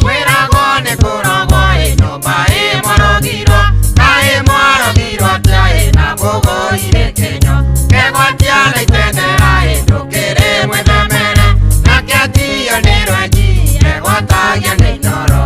Kwĩragwo nĩ kũragwo ĩ nyũmba ĩ mwarogirwo kaĩ mwarogirwo atĩa ĩ na mũgũire kĩnyo kegwatia na itendera ĩ ndũkĩrĩ mwĩthemere nake atio nĩ rwenji egwatagia nĩ inoro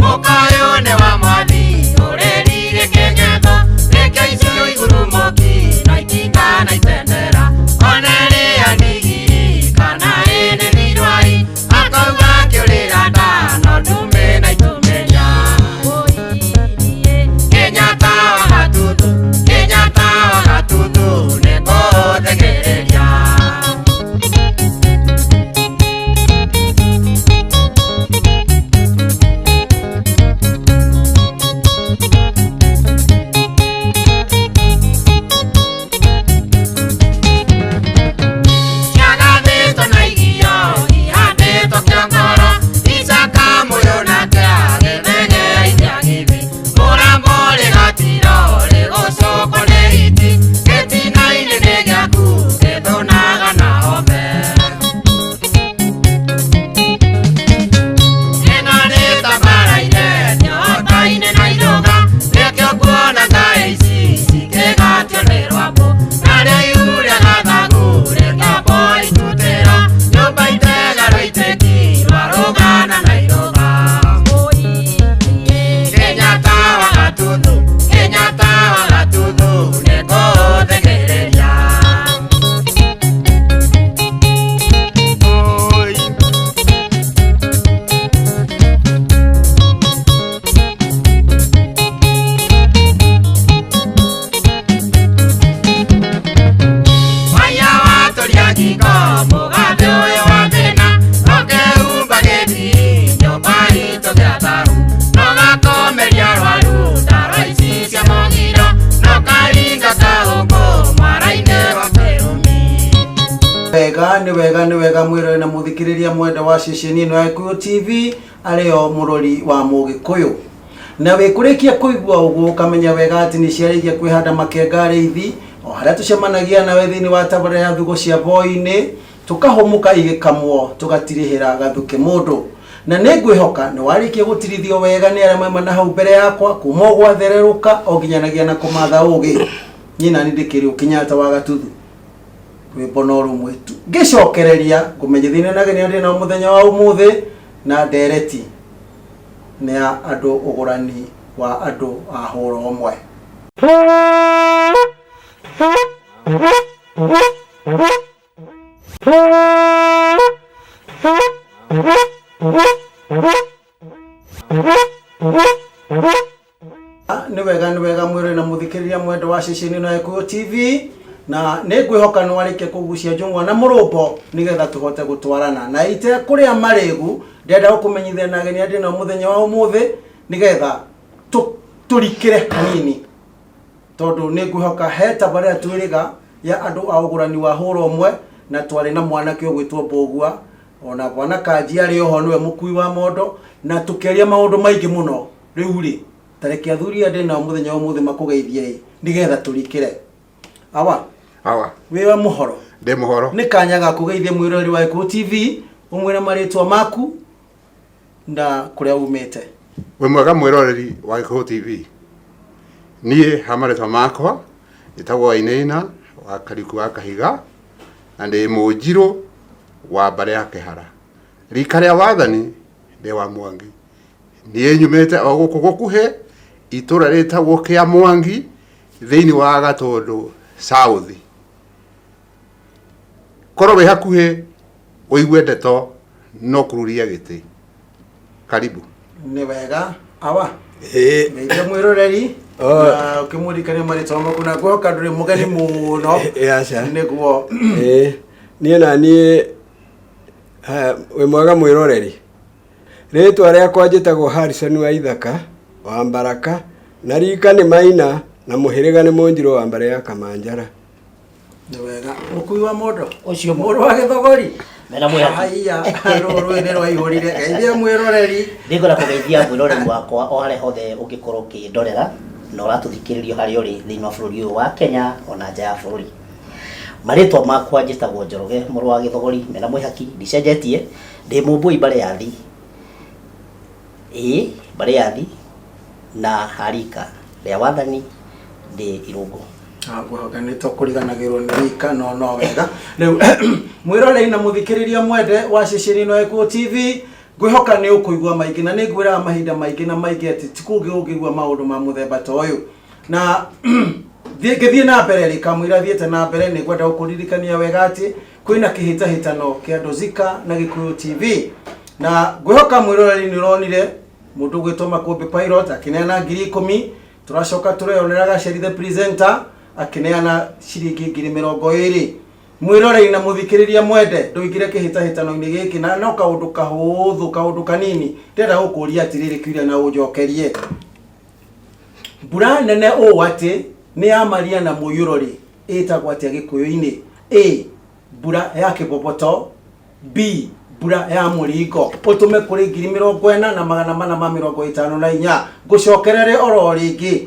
mũkayũ nĩ wa mwathi ũrĩrire kĩng'etho nĩkĩo icio igurumũki na itinga na itendera one rĩa ndigiri kana ĩnĩ nirwai akauga kĩũrĩra nda no ndume na itumĩria Kenyatta wa Gatuthu Kenyatta wa Gatuthu nĩngũthĩgĩrĩria. Ciagathĩtwo na irio ihandĩtwo kĩongoro icaka mũyũ nake agĩthegea ithiagithi mũrambo rĩgatiro rĩgũcũkwo nĩ hiti gĩtina-inĩ nĩ gĩaku gĩthũnaga na home. Ĩno nĩ tambaraire nyotaine na irũga nĩkĩo kuona ngaĩ ici cikĩgatio nĩ rwambũ narĩo ihu rĩa gathagu rĩkĩambwo itutĩro nyũmba itega rũitĩki rwarũgana na irũga. Kenyatta wa Gatuthu Kenyatta wa Gatuthu nĩngũthĩgĩrĩria. Oi. Waya watũria ngingo mũgathĩ ũyũ wa thĩna ũkehumba gĩthii nyũmba itũ gĩa thahu no gakomeria rwaru ndaro ici cia mũgiro no karinga kahũngũ mwara-inĩ wa kĩrumi. Wega nĩ wega nĩ wega mwĩrore na mũthikĩrĩria mwenda wa ceceni ĩno ya Gĩkũyũ TV arĩo mũrori wa mũgĩkũyũ na wĩkũrĩkia kũigua ũguo ũkamenya wega atĩ nĩ ciarĩkia kwĩhanda makenga rĩithi o harĩa tũcemanagia nawe thĩinĩ wa tabarĩra ya thugo cia boinĩ tũkahũmũka igĩkamwo tũgatirihĩra gathukĩ mũndũ na nĩ ngwĩhoka nĩ warĩkia gũtirithio wega nĩ arĩa mauma na hau mbere yakwa kuma o gwathererũka o nginyanagia na kũmatha ũgĩ niĩ nani ndĩkĩrĩ ũkinyata wa Gatuthu rwĩmbo no rũmwe tu ngĩcokereria ngũmenyithania na ageni arĩa ndĩ nao mũthenya wa ũmũthĩ na ndereti nĩ ya andũ ũgũrani wa andũ a hũra ũmwe. Nĩ wega nĩ wega mwĩrore na mũthikĩrĩria mwendo wa ceceni ĩno ya Gĩkũyũ TV na nĩ ngwĩhoka nĩ warĩkia kũgucia njũng'wa na mũrũmbo nĩgetha tũhote gũtwarana na itekũrĩa marĩgu ndĩrenda gũkũmenyithia na ageni arĩa ndĩ nao mũthenya wa ũmũthĩ nĩgetha tũrikĩre hanini tondũ nĩ ngwĩhoka he tabarĩra twĩrĩga ya andũ a ũgũrani wa hũra ũmwe na twarĩ na mwanake ũgwĩtwo Mbũgua ona bwana Kanji arĩ oho nĩwe mũkui wa mondo na tũkĩaria maũndũ maingĩ mũno rĩu rĩ tareke athuri aya ndĩ nao mũthenya wa ũmũthĩ makũgeithie ĩ nĩgetha tũrikĩre awa. Awa. Wĩ wa mũhoro? Ndĩ mũhoro. Nĩ kanya ga kũgeithia mwĩroreri wa Gĩkũyũ TV ũmwĩre marĩtwa maku na kũrĩa umĩte. Wĩ mwega mwĩroreri wa Gĩkũyũ TV. Niĩ ha marĩtwa makwa njĩtagwo Wainaina wa Kariuki wa Kahiga na ndĩ mũnjirũ wa mbarĩ ya Kĩhara. Rika rĩa wathani ndĩ wa Mwangi. Niĩ nyumĩte o gũkũ gũkuhĩ itũra rĩtagwo Kĩa Mwangi thĩinĩ wa Gatũndũ South. Korwo wĩ hakuhĩ ũigue ndeto no kururia gĩtĩ. Karibu. Nĩ wega awa. Ĩĩ. Ngeithia mwĩroreri Oh. na ũkĩmũririkania marĩtwa maku na ngwĩhoka ndũrĩ mũgeni mũno. Ĩ, aca. Nĩguo. Ĩĩ. Niĩ na niĩ Haya, wĩ mwega mwĩroreri. Rĩtwa rĩakwa njĩtagwo Harrison wa Ithaka wa Mbaraka na rika nĩ Maina na mũhĩrĩga nĩ Mũnjirũ wa mbarĩ ya Kamanjara. Nĩ wega. Mũkui wa mondo. Ũcio Mũrũ wa Gĩthogori. Mena mwĩhaki. Haiya, rũĩ nĩ rwaihũrire. Geithia mwĩroreri. Nĩngwenda kũgeithia mwĩroreri wakwa o harĩa hothe ũngĩkorwo ũkĩndorera na ũratũthikĩrĩria harĩa ũrĩ thĩinĩ wa bũrũri ũyũ wa Kenya ona nja ya bũrũri. Marĩtwa makwa njĩtagwo Njoroge mũrũ wa Gĩthogori mena mwĩhaki ndicenjetie ndĩ Mũmbũi mbarĩ ya thi. Ĩĩ mbarĩ ya thi na harika rĩa wathani ndĩ Irũngũ. Ngwĩhoka nĩ tũkũriganagĩrwo nĩ rika no no wega. Rĩu mwĩroreri na mũthikĩrĩria mwende wa ceceni ĩno ya Gĩkũyũ TV, ngwĩhoka nĩ ũkũigua maingĩ na nĩ ngwĩraga mahinda maingĩ na maingĩ atĩ ti kũngĩ ũngĩigua maũndũ ma mũthemba ta ũyũ. Na ngĩthiĩ na mbere rĩ, kamũira thiĩte na mbere nĩ ngwenda gũkũririkania wega atĩ kwĩna kĩhĩtahĩtano kĩa Ndũzika na Gĩkũyũ TV. Na ngwĩhoka mwĩroreri nĩ ũronire mũndũ ũgwĩtwo Makũmbĩ Pilot akĩneana 10,000. Tũracoka tũreyonera Gaceri the presenter akĩneana ciringi 20,000. Mwĩroreri na mũthikĩrĩria mwende, ndũingĩre kĩhĩtahĩtano-inĩ gĩkĩ na no kaũndũ kahũthũ, kaũndũ kanini. Ndĩrenda gũkũria atĩrĩrĩ kĩũria na ũnjokerie. Mbura nene ũũ atĩ nĩ ya maria na mũiyũro rĩ, ĩtagwo atĩa Gĩkũyũ-inĩ? A, mbura ya kĩboboto. B, mbura ya mũringo. Ũtũme kũrĩ 40454. Ngũcokerere oro rĩngĩ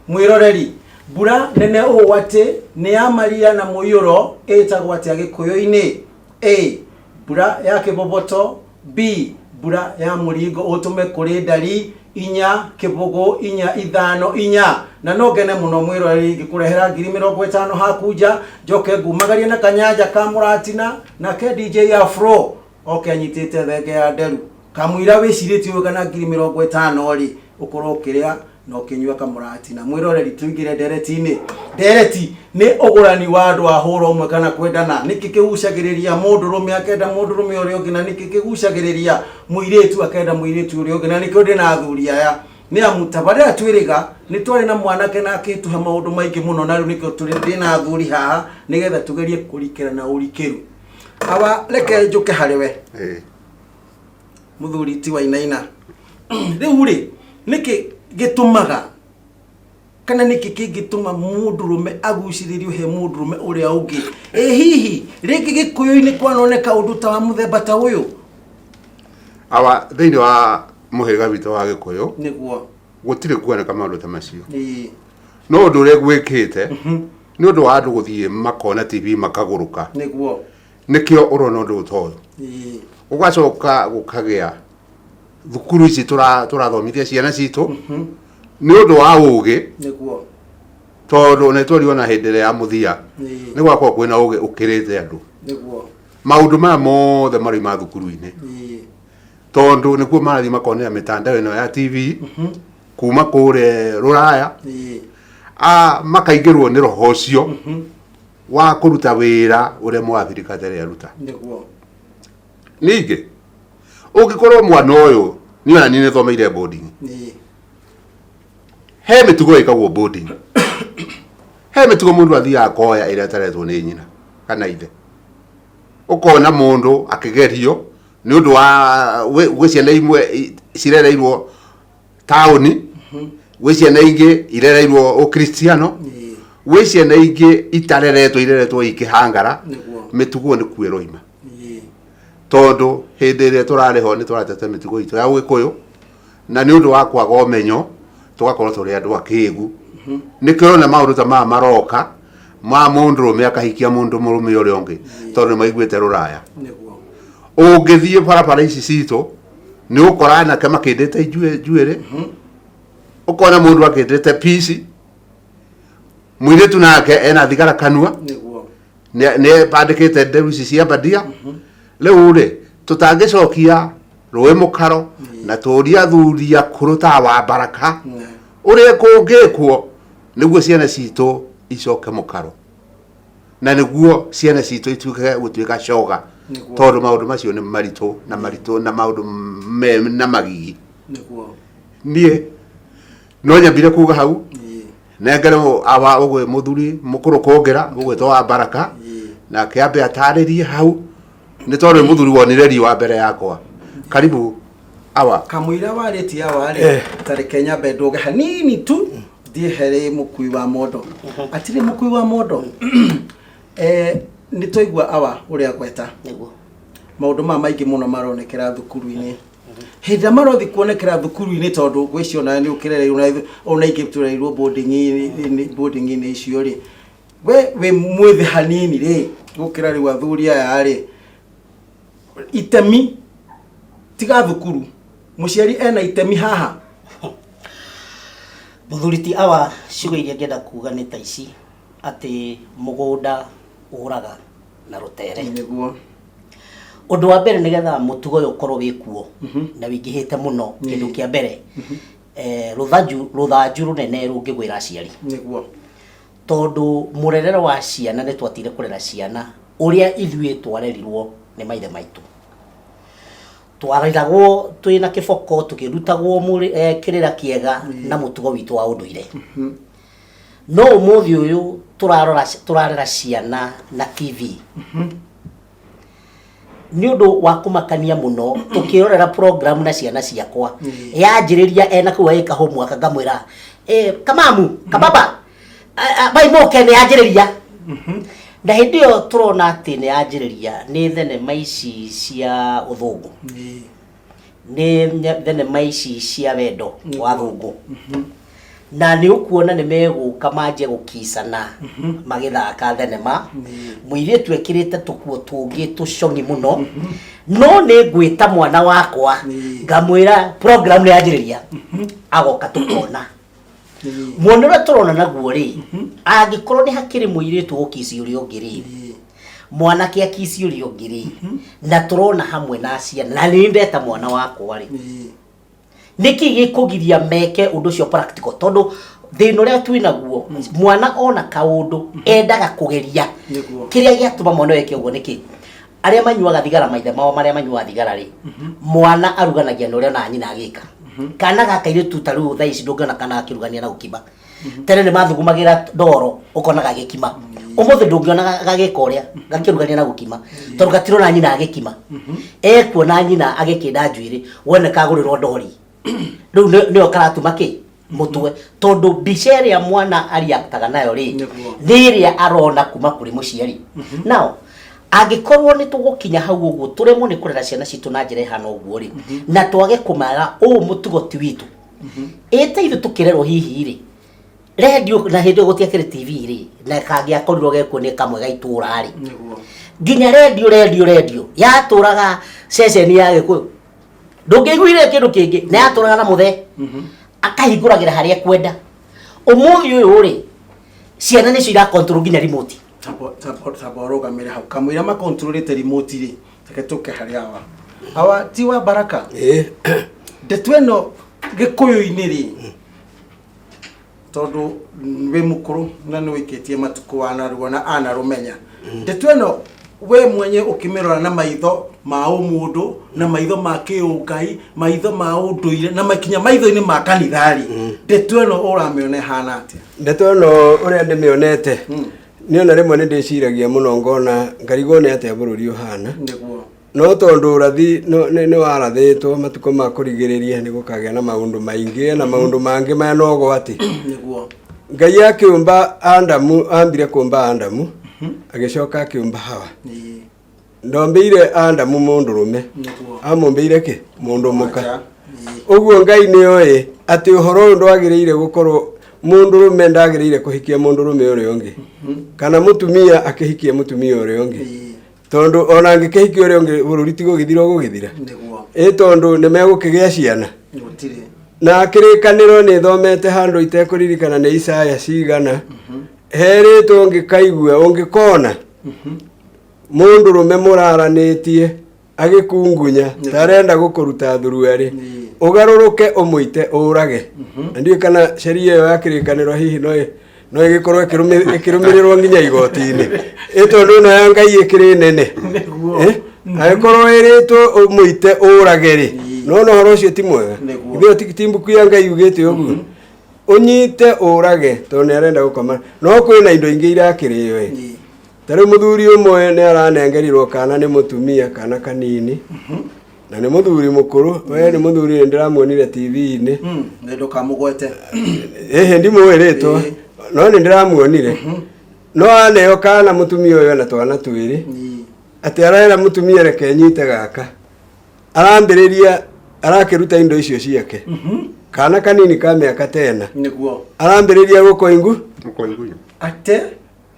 mwĩroreri, mbura nene ũũ atĩ nĩ ya maria na mũiyũro ĩtagwo atĩa Gĩkũyũ-inĩ? A, mbura ya kĩboboto. B, mbura ya mũringo. Ũtũme kũrĩ ndari 4 0 4 5 4. Na no ngene mũno mwĩroreri ngĩkũrehera 50,000 haku nja, njoke ngumagarie na kanyanja ka mũratina nake DJ Afro oke anyitĩte thenge ya nderu. Kamũira wĩcirĩtie ũyũ kana 50,000 rĩ, ũkorwo ũkĩrĩa na ũkĩnyua kamũratina. Mwĩroreri, tũingĩre ndereti-inĩ. Ndereti nĩ ũgũrani wa andũ a hũra ũmwe kana kwendana. Nĩkĩ kĩgucagĩrĩria mũndũrũme akenda mũndũrũme ũrĩa ũngĩ, na nĩkĩ kĩgucagĩrĩria mũirĩtu akenda mũirĩtu ũrĩa ũngĩ, na nĩkĩo ndĩ na athuri aya. Nĩ amu tabarĩra twĩrĩga nĩ twarĩ na mwanake na akĩtũhe maũndũ maingĩ mũno, na rĩu nĩkĩo tũrĩ ndĩ na athuri haha nĩgetha tũgerie kũrikĩra na ũrikĩru. Awa, reke njũke harĩ we. Mũthuri ti Wainaina. Rĩu rĩ, nĩkĩ gĩtũmaga kana nĩkĩ kĩngĩtũma mũndũrũme agucĩrĩrio he mũndũrũme ũrĩa ũngĩ? Ĩ hihi rĩngĩ Gĩkũyũ-inĩ kwanoneka ũndũ ta wa mũthemba ta ũyũ? Awa, thĩinĩ wa mũhĩrĩga witũ wa Gĩkũyũ nĩguo gũtirĩ kuoneka maũndũ ta macio. Ĩĩ. No ũndũ ũrĩa gwĩkĩte nĩ ũndũ wa andũ gũthiĩ makona TV makagũrũka. Nĩguo. Nĩkĩo ũrona ũndũ ta ũyũ. Ĩĩ. Gũgacoka gũkagĩa thukuru ici tũrathomithia ciana citũ nĩ ũndũ wa ũgĩ. Nĩguo. Tondũ nĩ twario na hĩndĩ ĩrĩa ya mũthia. Ĩĩ. Nĩ gwakorwo kwĩna ũgĩ ũkĩrĩte andũ. Nĩguo. Maũndũ maya mothe maroima thukuru-inĩ. Ĩĩ. Tondũ nĩkuo marathiĩ makonera mĩtandao ĩno ya TV kuma kũrĩa rũraya. Ĩĩ. Makaingĩrwo nĩ roho ũcio wa kũruta wĩra ũrĩa Mũabirika atarĩ aruta. Nĩguo. Ningĩ ũngĩkorwo mwana ũyũ niĩ ona niĩ nĩthomeire boarding. Ĩĩ. He mĩtugo ĩkagwo boarding. He mĩtugo mũndũ athiaga akoya ĩrĩa ataretwo nĩ nyina kana ithe. Ũkona mũndũ akĩgerio nĩ ũndũ wa gwĩ ciana imwe cirereirwo taũni, gwĩ ciana ingĩ irereirwo ũkristiano, gwĩ ciana ingĩ itareretwo, ireretwo ikĩhangara. Nĩguo. Mĩtugo nĩ kuo ĩroima. Ĩĩ. Tondũ hĩndĩ ĩrĩa tũrarĩ ho nĩ tũratete mĩtugo itũ ya Ũgĩkũyũ, na nĩ ũndũ wa kwaga ũmenyo tũgakorwo tũrĩ andũ akĩgu. Nĩkĩo ũrona maũndũ ta maya maroka ma mũndũrũme akahikia mũndũ mũrũme ũrĩa ũngĩ, tondũ nĩ maiguĩte rũraya. Nĩguo. Ũngĩthiĩ barabara ici citũ nĩ ũkora anake makĩndĩte njuĩrĩ, ũkona mũndũ akĩndĩte pici, mũirĩtu nake ena thigara kanua. Nĩguo. Nĩ bandĩkĩte nderu ici cia bandia. Rĩu rĩ, tũtangĩcokia rũĩ mũkaro na tũrie athuri akũrũ ta wa Baraka ũrĩa kũngĩkwo nĩguo ciana citũ icoke mũkaro, na nĩguo ciana citũ ituĩke gũtuĩka coga. Nĩguo. Tondũ maũndũ macio nĩ maritũ na maritũ na maũndũ me na magigi. Nĩguo. Niĩ no nyambire kuga hau. Ĩĩ. Nengere awa ũgwe mũthuri mũkũrũ kũngĩra ũgwĩtwo wa Baraka, Ĩĩ. nake ambe atarĩrie hau Nĩ tondũ nĩ mũthuri wonire riũa mbere yakwa. Karibu awa. Kamũira warĩtie awa rĩ, ta reke nyambe ndũge hanini tu thiĩ harĩ mũkui wa mondo. Atirĩ mũkui wa mondo. Nĩ twaigua awa ũrĩa gweta. Nĩguo. Maũndũ maya maingĩ mũno maronekera thukuru-inĩ. Hĩndĩ ĩrĩa marothi kuonekera thukuru-inĩ tondũ ngwĩciria onawe nĩ ũkĩrereirwo ona ingĩ tũrereirwo boarding-inĩ icio rĩ, we wĩ mwĩthĩ hanini rĩ gũkĩra rĩu athuri aya rĩ, itemi tiga thukuru, mũciari ena itemi haha? Mũthuri ti awa, ciugo iria ngĩenda kuga nĩ ta ici, atĩ mũgũnda ũraga na rũtere. Nĩguo. Ũndũ wa mbere nĩgetha mũtugo ũyũ ũkorwo wĩ kuo na wĩingĩhĩte mũno, kĩndũ kĩa mbere, rũthanju rũnene rũngĩgwĩra aciari. Nĩguo. Tondũ mũrerere wa ciana nĩ twatire kũrera ciana ũrĩa ithuĩ twarerirwo nĩ maithe maitũ. Twareragwo twĩna kĩboko, tũkĩrutagwo kĩrĩra kĩega na mũtugo witũ wa ũndũire. No ũmũthĩ ũyũ tũrarera ciana na TV. Nĩ ũndũ wa kũmakania mũno tũkĩrorera program na ciana ciakwa. Yanjĩrĩria ena kũu agĩka homework ngamwĩra, kamamu, kababa, bai moke nĩ yanjĩrĩria. Na hĩndĩ ĩyo tũrona atĩ nĩ yanjĩrĩria nĩ thenema ici cia ũthũngũ. Nĩ thenema ici cia wendo wa thũngũ. Na nĩ ũkuona nĩ megũka manjie gũkicana magĩthaka thenema. Mũirĩtu ekĩrĩte tũkuo tũngĩ tũcong'i mũno. No nĩ ngwĩta mwana wakwa ngamwĩra program nĩ yanjĩrĩria. Agoka tũkona. Muone ũrĩa tũrona naguo rĩ, angĩkorwo nĩ hakĩrĩ mũirĩtu ũgũkici ũrĩa ũngĩ rĩ, mwanake akici ũrĩa ũngĩ rĩ, na tũrona hamwe na ciana, na nĩ ndeta mwana wakwa rĩ, nĩkĩ gĩkũgiria meke ũndũ ũcio practical? Tondũ thĩna ũrĩa twĩ naguo, mwana ona kaũndũ endaga kũgeria. Kĩrĩa gĩatũma mwana ũyũ eke ũguo nĩkĩ? Arĩa manyuaga thigara, maithe mao marĩa manyuaga thigara rĩ, mwana aruganagia na ũrĩa onaga nyina agĩka. Kana gaka irĩtu ta rĩu thaa ici ndũngĩona kana gakĩrugania na gũkima. Tene nĩ mathugumagĩra ndoro ũkona gagĩkima. Ũmũthĩ ndũngĩona gagĩka ũrĩa gakĩrugania na gũkima, tondũ gatirona nyina agĩkima. Ekuona nyina agĩkĩnda njuĩrĩ, wone kagũrĩrwo ndori. Rĩu nĩyo karatuma kĩ? Mũtwe. Tondũ mbica ĩrĩa mwana ariaktaga nayo rĩ, nĩ ĩrĩa arona kuma kũrĩ mũciari. Now, angĩkorwo nĩ tũgũkinya hau ũguo tũremwo nĩ kũrera ciana citũ na njĩra ĩhana ũguo rĩ, na twage kũmara ũũ mũtugo ti witũ. Ĩta ithuĩ tũkĩrerwo hihi rĩ, radio na hĩndĩ ĩyo gũtiakĩrĩ TV rĩ, na kangĩakorirwo gekuo nĩ kamwe ga itũũra rĩ. Nginya radio, radio, radio yatũraga ceceni ya Gĩkũyũ. Ndũngĩiguire kĩndũ kĩngĩ, na yatũraga na mũthee. Akahingũragĩra harĩa ekwenda. Ũmũthĩ ũyũ rĩ, ciana nĩcio ira control nginya remote. Tamba ũrũgamĩre hau. Kamũira makontrolĩte remote rĩ, reke tũke harĩ awa. Awa ti wa Baraka. Ndeto ĩno Gĩkũyũ-inĩ rĩ, tondũ wĩ mũkũrũ na nĩ ũikĩtie matukũ wanarua na anarũmenya. Ndeto ĩno we mwenye ũkĩmĩrora na maitho ma ũmũndũ, na maitho ma kĩũngai, maitho ma ũndũire, na makinya maitho-inĩ ma kanitha rĩ, ndeto ĩno ũramĩona ĩhana atĩa? Ndeto ĩno ũrĩa ndĩmĩonete, niĩ ona rĩmwe nĩ ndĩciragia mũno ngona ngarigwo nĩ atĩa bũrũri ũhana. Nĩguo. No tondũ ũrathi nĩ warathĩtwo matukũ ma kũrigĩrĩria nĩ gũkagĩa na maũndũ maingĩ na maũndũ mangĩ maya no ũgwati. Nĩguo. Ngai akĩũmba Adamu, ambire kũmba Adamu, agĩcoka akĩũmba Hawa. Ndombĩire Adamu mũndũrũme, amũmbĩire kĩ? Mũndũ mũka. Ũguo Ngai nĩ oĩ atĩ ũhoro ũyũ ndwagĩrĩire gũkorwo mũndũrũme ndagĩrĩire kũhikia mũndũrũme ũrĩa ũngĩ, kana mũtumia akĩhikie mũtumia ũrĩa ũngĩ. Tondũ ona angĩkĩhikia ũrĩa ũngĩ bũrũri ti gũgĩthira ũgũgĩthira. Ĩ tondũ nĩ megũkĩgĩa ciana. Na kĩrĩkanĩro nĩ thomete handũ itekũririkana nĩ Isaya cigana, herĩtwo ũngĩkaigua, ũngĩkona mũndũrũme mũraranĩtie agĩkungunya ta arenda gũkũruta thuruarĩ, ũgarũrũke ũmũite ũrage. Na ndiũĩ kana sheria ĩyo ya kĩrĩkanĩro hihi no ĩgĩkorwo ĩkĩrũmĩrĩrwo nginya igoti-inĩ. Ĩ tondũ ĩno ya Ngai ĩkĩrĩ nene. Angĩkorwo ĩrĩtwo ũmũite ũrage rĩ, no na ũhoro ũcio ti mwega. Ithuĩ ti mbuku ya Ngai yugĩte ũguo. Ũnyite ũrage tondũ nĩ arenda gũkoma. No kwĩna indo ingĩ irakĩrĩo ĩ. Ta rĩu mũthuri ũmwe nĩ aranengerirwo kana nĩ mũtumia kana kanini na nĩ mũthuri mũkũrũ we nĩ mũthuri nĩ ndĩramuonire TV-inĩ. Nĩ ndũkamũgwete. Ĩhĩ, ndimũĩ rĩtwa no nĩ ndĩramuonire no aneo kana mũtumia ũyũ ena twana twĩrĩ atĩ arera mũtumia reke nyite gaka arambĩrĩria arakĩruta indo icio ciake kana kanini ka mĩaka tena Nĩguo. Arambĩrĩria gũkoingu. Mũkoinguyu. Ate.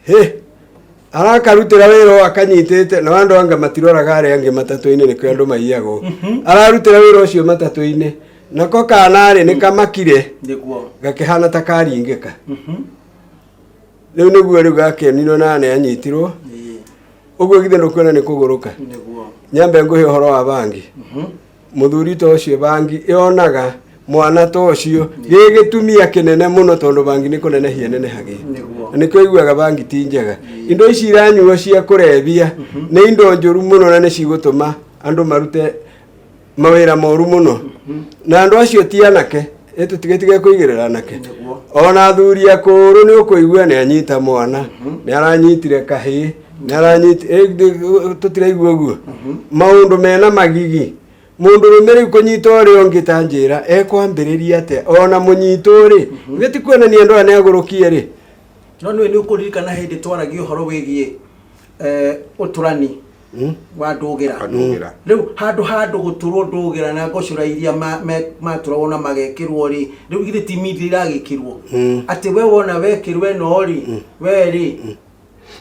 Hĩ, arakarutĩra wĩra o akanyitĩte na andũ anga matiroraga arĩa angĩ matatũ-inĩ nĩkĩo andũ maiyagwo. Ararutĩra wĩra ũcio matatũ-inĩ nako kanarĩ nĩ kamakire. Nĩguo. Gakĩhana ta karingĩka. Rĩu nĩguo rĩu gakĩoninwo na nĩ anyitirwo. Ũguo githĩ ndũkuona nĩ kũgũrũka? Nĩguo. Nyambe ngũhe ũhoro wa bangi. Mũthuri ta ũcio bangi yonaga mwana ta ũcio gĩ gĩtumia kĩnene mũno tondũ bangi nĩ kũnenehia nenehagia. Nĩguo. Na nĩkĩo iguaga bangi ti njega. Indo ici iranyuo cia kũrebia nĩ indo njũru mũno na nĩ cigũtũma andũ marute mawĩra moru mũno na andũ acio ti anake tũtigetige kũigĩrĩra anake. Nĩguo. Ona athuri akũrũ nĩ ũkũigua nĩ anyita mwana nĩ aranyitire kahĩĩ nĩ aranyiti tũtiraigua ũguo maũndũ mena magigi. Mũndũrũme rĩu kũnyita ũrĩa ũngĩ ta njĩra ekwambĩrĩria atĩa ona mũnyitwo rĩ githĩ ti kuonania andũ aya nĩ agũrũkie rĩ? No nĩwe nĩ ũkũririkana hĩndĩ twaragia ũhoro wĩgiĩ ũtũrani wa ndũgĩra? Wa ndũgĩra. Rĩu handũ handũ gũtũrwo ndũgĩra na ngocũra iria matũragwo na magekĩrwo rĩ, rĩu githĩ ti mindia iragĩkĩrwo atĩ we wona wekĩrwo ĩno rĩ, we rĩ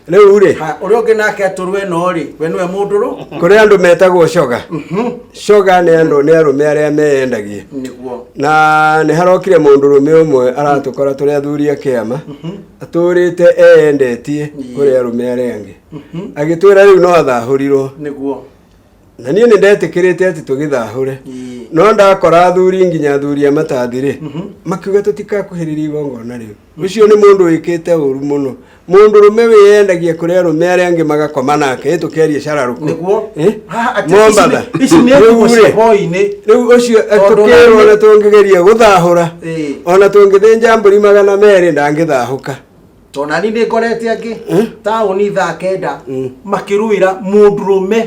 Rĩu rĩ ha, ũrĩa ũngĩ nake atũrwo ĩno rĩ, we nĩwe mũndũrũ. Kũrĩ andũ metagwo coga. Coga nĩ andũ nĩ arũme arĩa meyendagia. Nĩguo. Na nĩ harokire mũndũrũme ũmwe aratũkora tũrĩ athuri a kĩama atũrĩte eyendetie kũrĩ arũme arĩa angĩ agĩtwĩra rĩu no athahũrirwo. Nĩguo. Na niĩ nĩ ndetĩkĩrĩte atĩ tũgĩthahũre no ndakora athuri nginya athuri a matathi rĩ makiuga tũtikakuhĩrĩria igongona rĩu. Ũcio nĩ mũndũ wĩkĩte ũru mũno, mũndũrũme wĩyendagia kũrĩ arũme arĩa angĩ magakoma nake ĩ tũkĩaria cararũkũ. Nĩguo. Eh? Haha atĩ Mombatha. Ici nĩ Rĩu nguo cia rĩ, hwaĩ-inĩ. Rĩu ũcio Tondũ tũkĩrwo na- na tũngĩgeria gũthahũra ona tũngĩthĩnja mbũri 200 ndangĩthahũka. Tondũ nani nĩ ngorete angĩ taũni thaa 9 makĩrũĩra mũndũrũme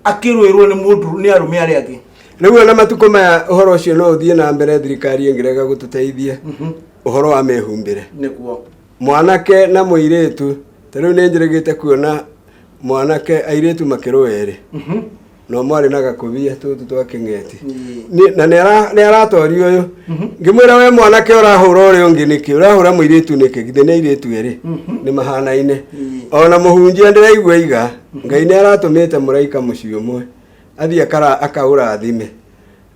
akĩrũĩrwo nĩ mũndũ nĩ arũme arĩa angĩ. Rĩu ona matukũ maya ũhoro ũcio no ũthiĩ na mbere thirikari ĩngĩrega gũtũteithia ũhoro wa mĩhumbĩre. Nĩguo. Mwanake na mũirĩtu ta rĩu nĩ njĩrĩgĩte kuona mwanake airĩtu makĩrũa erĩ no mwarĩ na gakũbia tũtũ twa kĩng'eti. Na nĩ aratoria ũyũ ngĩmwĩra we mwanake ũrahũra ũrĩa ũngĩ nĩkĩ ũrahũra mũirĩtu nĩkĩ githĩ nĩ airĩtu erĩ nĩ mahanaine. Ona mũhunjia ndĩraigua iga Ngai nĩ aratũmĩte mũraika mũciĩ ũmwe athiĩ akaũrathime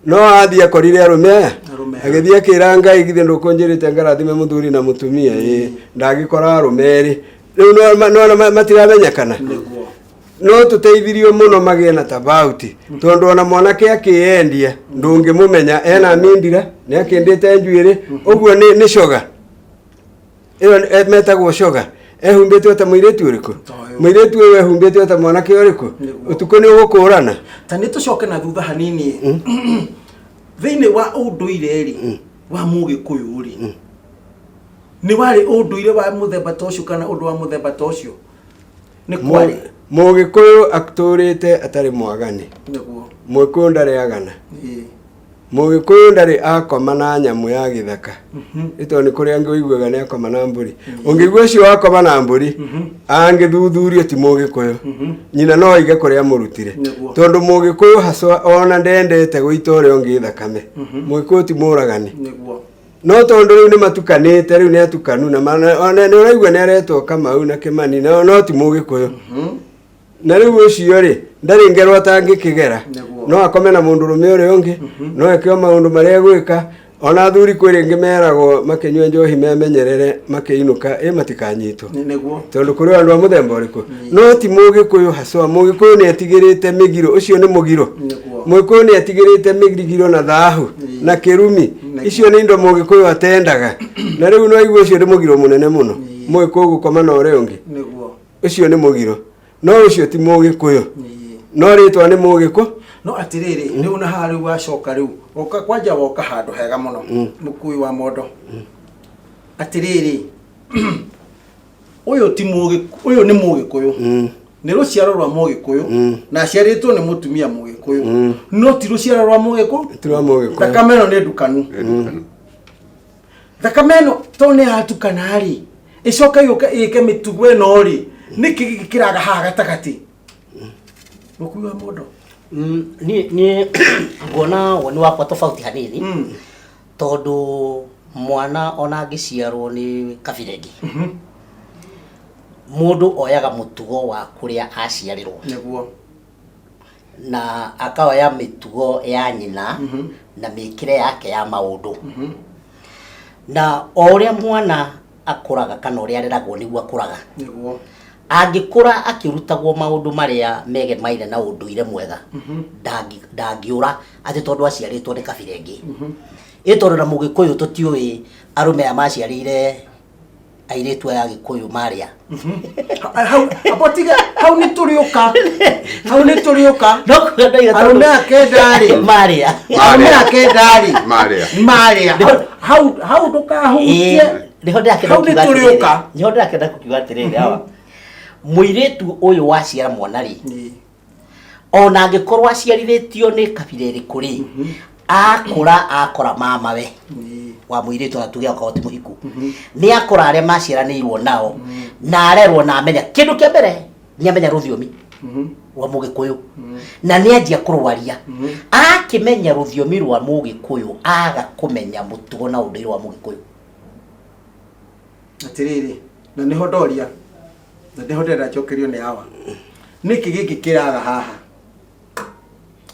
no athiĩ akorire arũme aya. Arũme aya. Agĩthiĩ akĩra Ngai githĩ ndũkũnjĩrĩte ngarathime mũthuri na mũtumia ĩĩ ndagĩkora arũme erĩ rĩu no matiramenyekana. Nĩguo. No tũteithirio mũno magĩe na tabauti tondũ ona mwanake akĩyendia ndũngĩmũmenya ena mindira nĩ akĩndĩte njuĩrĩ ũguo nĩ coga ĩyo metagwo coga ehumbĩte ota mũirĩtu ũrĩkũ. Toyũ. Mũirĩtu ũyũ ehumbĩte ota mwanake ũrĩkũ. Nĩguo. Ũtukũ nĩ ũgũkũrana. Ta nĩ tũcoke na thutha hanini thĩinĩ wa ũndũire rĩ wa mũgĩkũyũ rĩ nĩ warĩ ũndũire wa mũthemba ta ũcio kana ũndũ wa mũthemba ta ũcio nĩ kwarĩ? Mũgĩkũyũ atũrĩte atarĩ mwagani. Nĩguo. Mũgĩkũyũ ndarĩ agana. Mũgĩkũyũ ndarĩ akoma na nyamũ ya gĩthaka nĩ tondũ nĩ kũrĩ angĩ ũiguaga nĩ akoma na mbũri. Ũngĩigua ũcio wakoma na mbũri angĩthuthurio ti mũgĩkũyũ nyina no aige kũrĩa amũrutire. Nĩguo. Tondũ mũgĩkũyũ haswa ona ndendete gũita ũrĩa ũngĩ thakame. Mũgĩkũyũ ti mũragani. Nĩguo. No tondũ rĩu nĩ matukanĩte rĩu nĩ atukanu na ona nĩ ũraigua nĩ aretwo Kamau na Kĩmani no ti mũgĩkũyũ. Na rĩu ũcio rĩ ndarĩ ngero atangĩkĩgera. Nĩguo. No akome na mũndũrũme ũrĩa ũngĩ no eke o maũndũ marĩa egwĩka. Ona athuri kwĩ rĩngĩ meragwo makĩnyua njohi memenyerere makĩinũka ĩ matikanyitwo. Nĩguo. Tondũ kũrĩ andũ a mũthemba ũrĩkũ no ti mũgĩkũyũ haswa. Mũgĩkũyũ nĩ etigĩrĩte mĩgiro ũcio nĩ mũgiro. Nĩguo. Mũgĩkũyũ nĩ etigĩrĩte mĩgiro na thahu na kĩrumi. Icio nĩ indo mũgĩkũyũ atendaga na rĩu no aigua ũcio nĩ mũgiro mũnene mũno mũgĩkũyũ gũkoma na ũrĩa ũngĩ. Nĩguo. Ũcio nĩ mũgiro no ũcio ti mũgĩkũyũ no rĩtwa nĩ mũgĩkũ. No atĩrĩrĩ rĩu na haha rĩu wacoka rĩu woka kwanja woka handũ hega mũno mũkui wa mondo atĩrĩrĩ. Ũyũ ti mũgĩ ũyũ nĩ Mũgĩkũyũ. Nĩ rũciaro rwa Mũgĩkũyũ na aciarĩtwo nĩ mũtumia Mũgĩkũyũ. No ti rũciaro rwa Mũgĩkũyũ. Ti rwa Mũgĩkũyũ. Thakame ĩno nĩ ndukanu. Thakame ĩno tondũ nĩ yatukana rĩ, ĩcoke yũke ĩke mĩtugo ĩno rĩ, nĩkĩ gĩkĩ kĩraga haha gatagatĩ? Mũkui wa mũndũ. Niĩ niĩ nguona woni wakwa tofauti hanini tondũ mwana ona angĩciarwo nĩ kabira ĩngĩ mũndũ oyaga mũtugo wa kũrĩa aciarĩrwo Nĩguo. na akaoya mĩtugo ya nyina na mĩkĩre yake ya maũndũ na o ũrĩa mwana akũraga kana ũrĩa areragwo nĩguo akũraga. Nĩguo. Angĩkũra akĩrutagwo maũndũ marĩa megemaine na ũndũire mwega ndangĩũra atĩ tondũ aciarĩtwo nĩ kabira ĩngĩ. Ĩ tondũ na Mũgĩkũyũ tũtiũĩ arũme aya maciarĩire airĩtu aya Agĩkũyũ marĩa. Hau abo tiga hau nĩ tũrĩũka. Hau nĩ tũrĩũka. No kuga ndoiga tondũ- Arũme a kenda rĩ. Marĩa. Arũme a kenda rĩ. Marĩa. Marĩa. Hau hau ndũkahutie. Nĩho ndĩrakĩenda Hau nĩ kuga atĩrĩrĩ. tũrĩũka. Nĩho ndĩrakĩenda kuga atĩrĩrĩ hawa. Mũirĩtu ũyũ waciara mwana rĩ, ona angĩkorwo aciarithĩtio nĩ kabira ĩrĩkũ rĩ, akũra akora mamawe wa mũirĩtu ona tuge okorwo ti mũhiku, nĩ akora arĩa maciaranĩirwo nao na arerwo na amenya kĩndũ kĩa mbere nĩ amenya rũthiomi rwa Mũgĩkũyũ na nĩ anjia kũrwaria. Akĩmenya rũthiomi rwa Mũgĩkũyũ aga kũmenya mũtugo na ũndũire wa Mũgĩkũyũ. Atĩrĩrĩ, na nĩho ndoria na nĩho ndĩrenda njokerio nĩ awa, nĩkĩ gĩkĩ kĩraga haha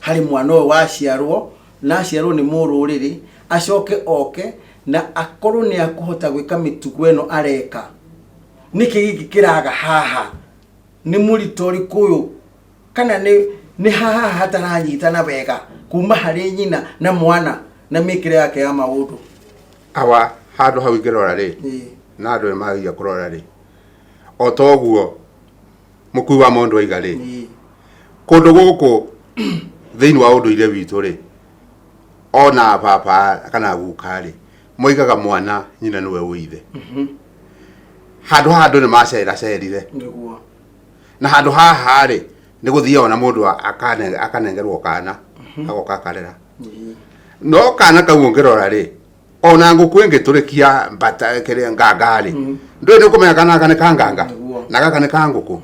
harĩ mwana ũyũ waciarwo na aciarwo nĩ mũrũrĩrĩ acoke oke na akorwo nĩ akũhota gwĩka mĩtugo ĩno areka? Nĩkĩ gĩkĩ kĩraga haha? Nĩ mũrito ũrĩkũ ũyũ kana nĩ nĩ haha hataranyitana wega kuma harĩ nyina na mwana na mĩkĩre yake ya maũndũ? Awa handũ hau ingĩrora rĩ, na andũ nĩ magĩrĩire kũrora rĩ, o ta ũguo mũkui wa mũndũ aiga rĩ, kũndũ gũkũ thĩinĩ wa ũndũire witũ rĩ, ona baba kana guka rĩ, moigaga mwana nyina nĩwe wĩ ithe. Handũ haha andũ nĩ maceracerire. Nĩguo. Na handũ haha rĩ, nĩ gũthiaga na mũndũ akanengerwo kana, agoka akarera. No kana kau ũngĩrora rĩ, ona ngũkũ ĩngĩtũrĩkia mbata kĩrĩa nganga rĩ, ndũĩ nĩ ũkũmenya kana gaka nĩ ka nganga na gaka nĩ ka ngũkũ.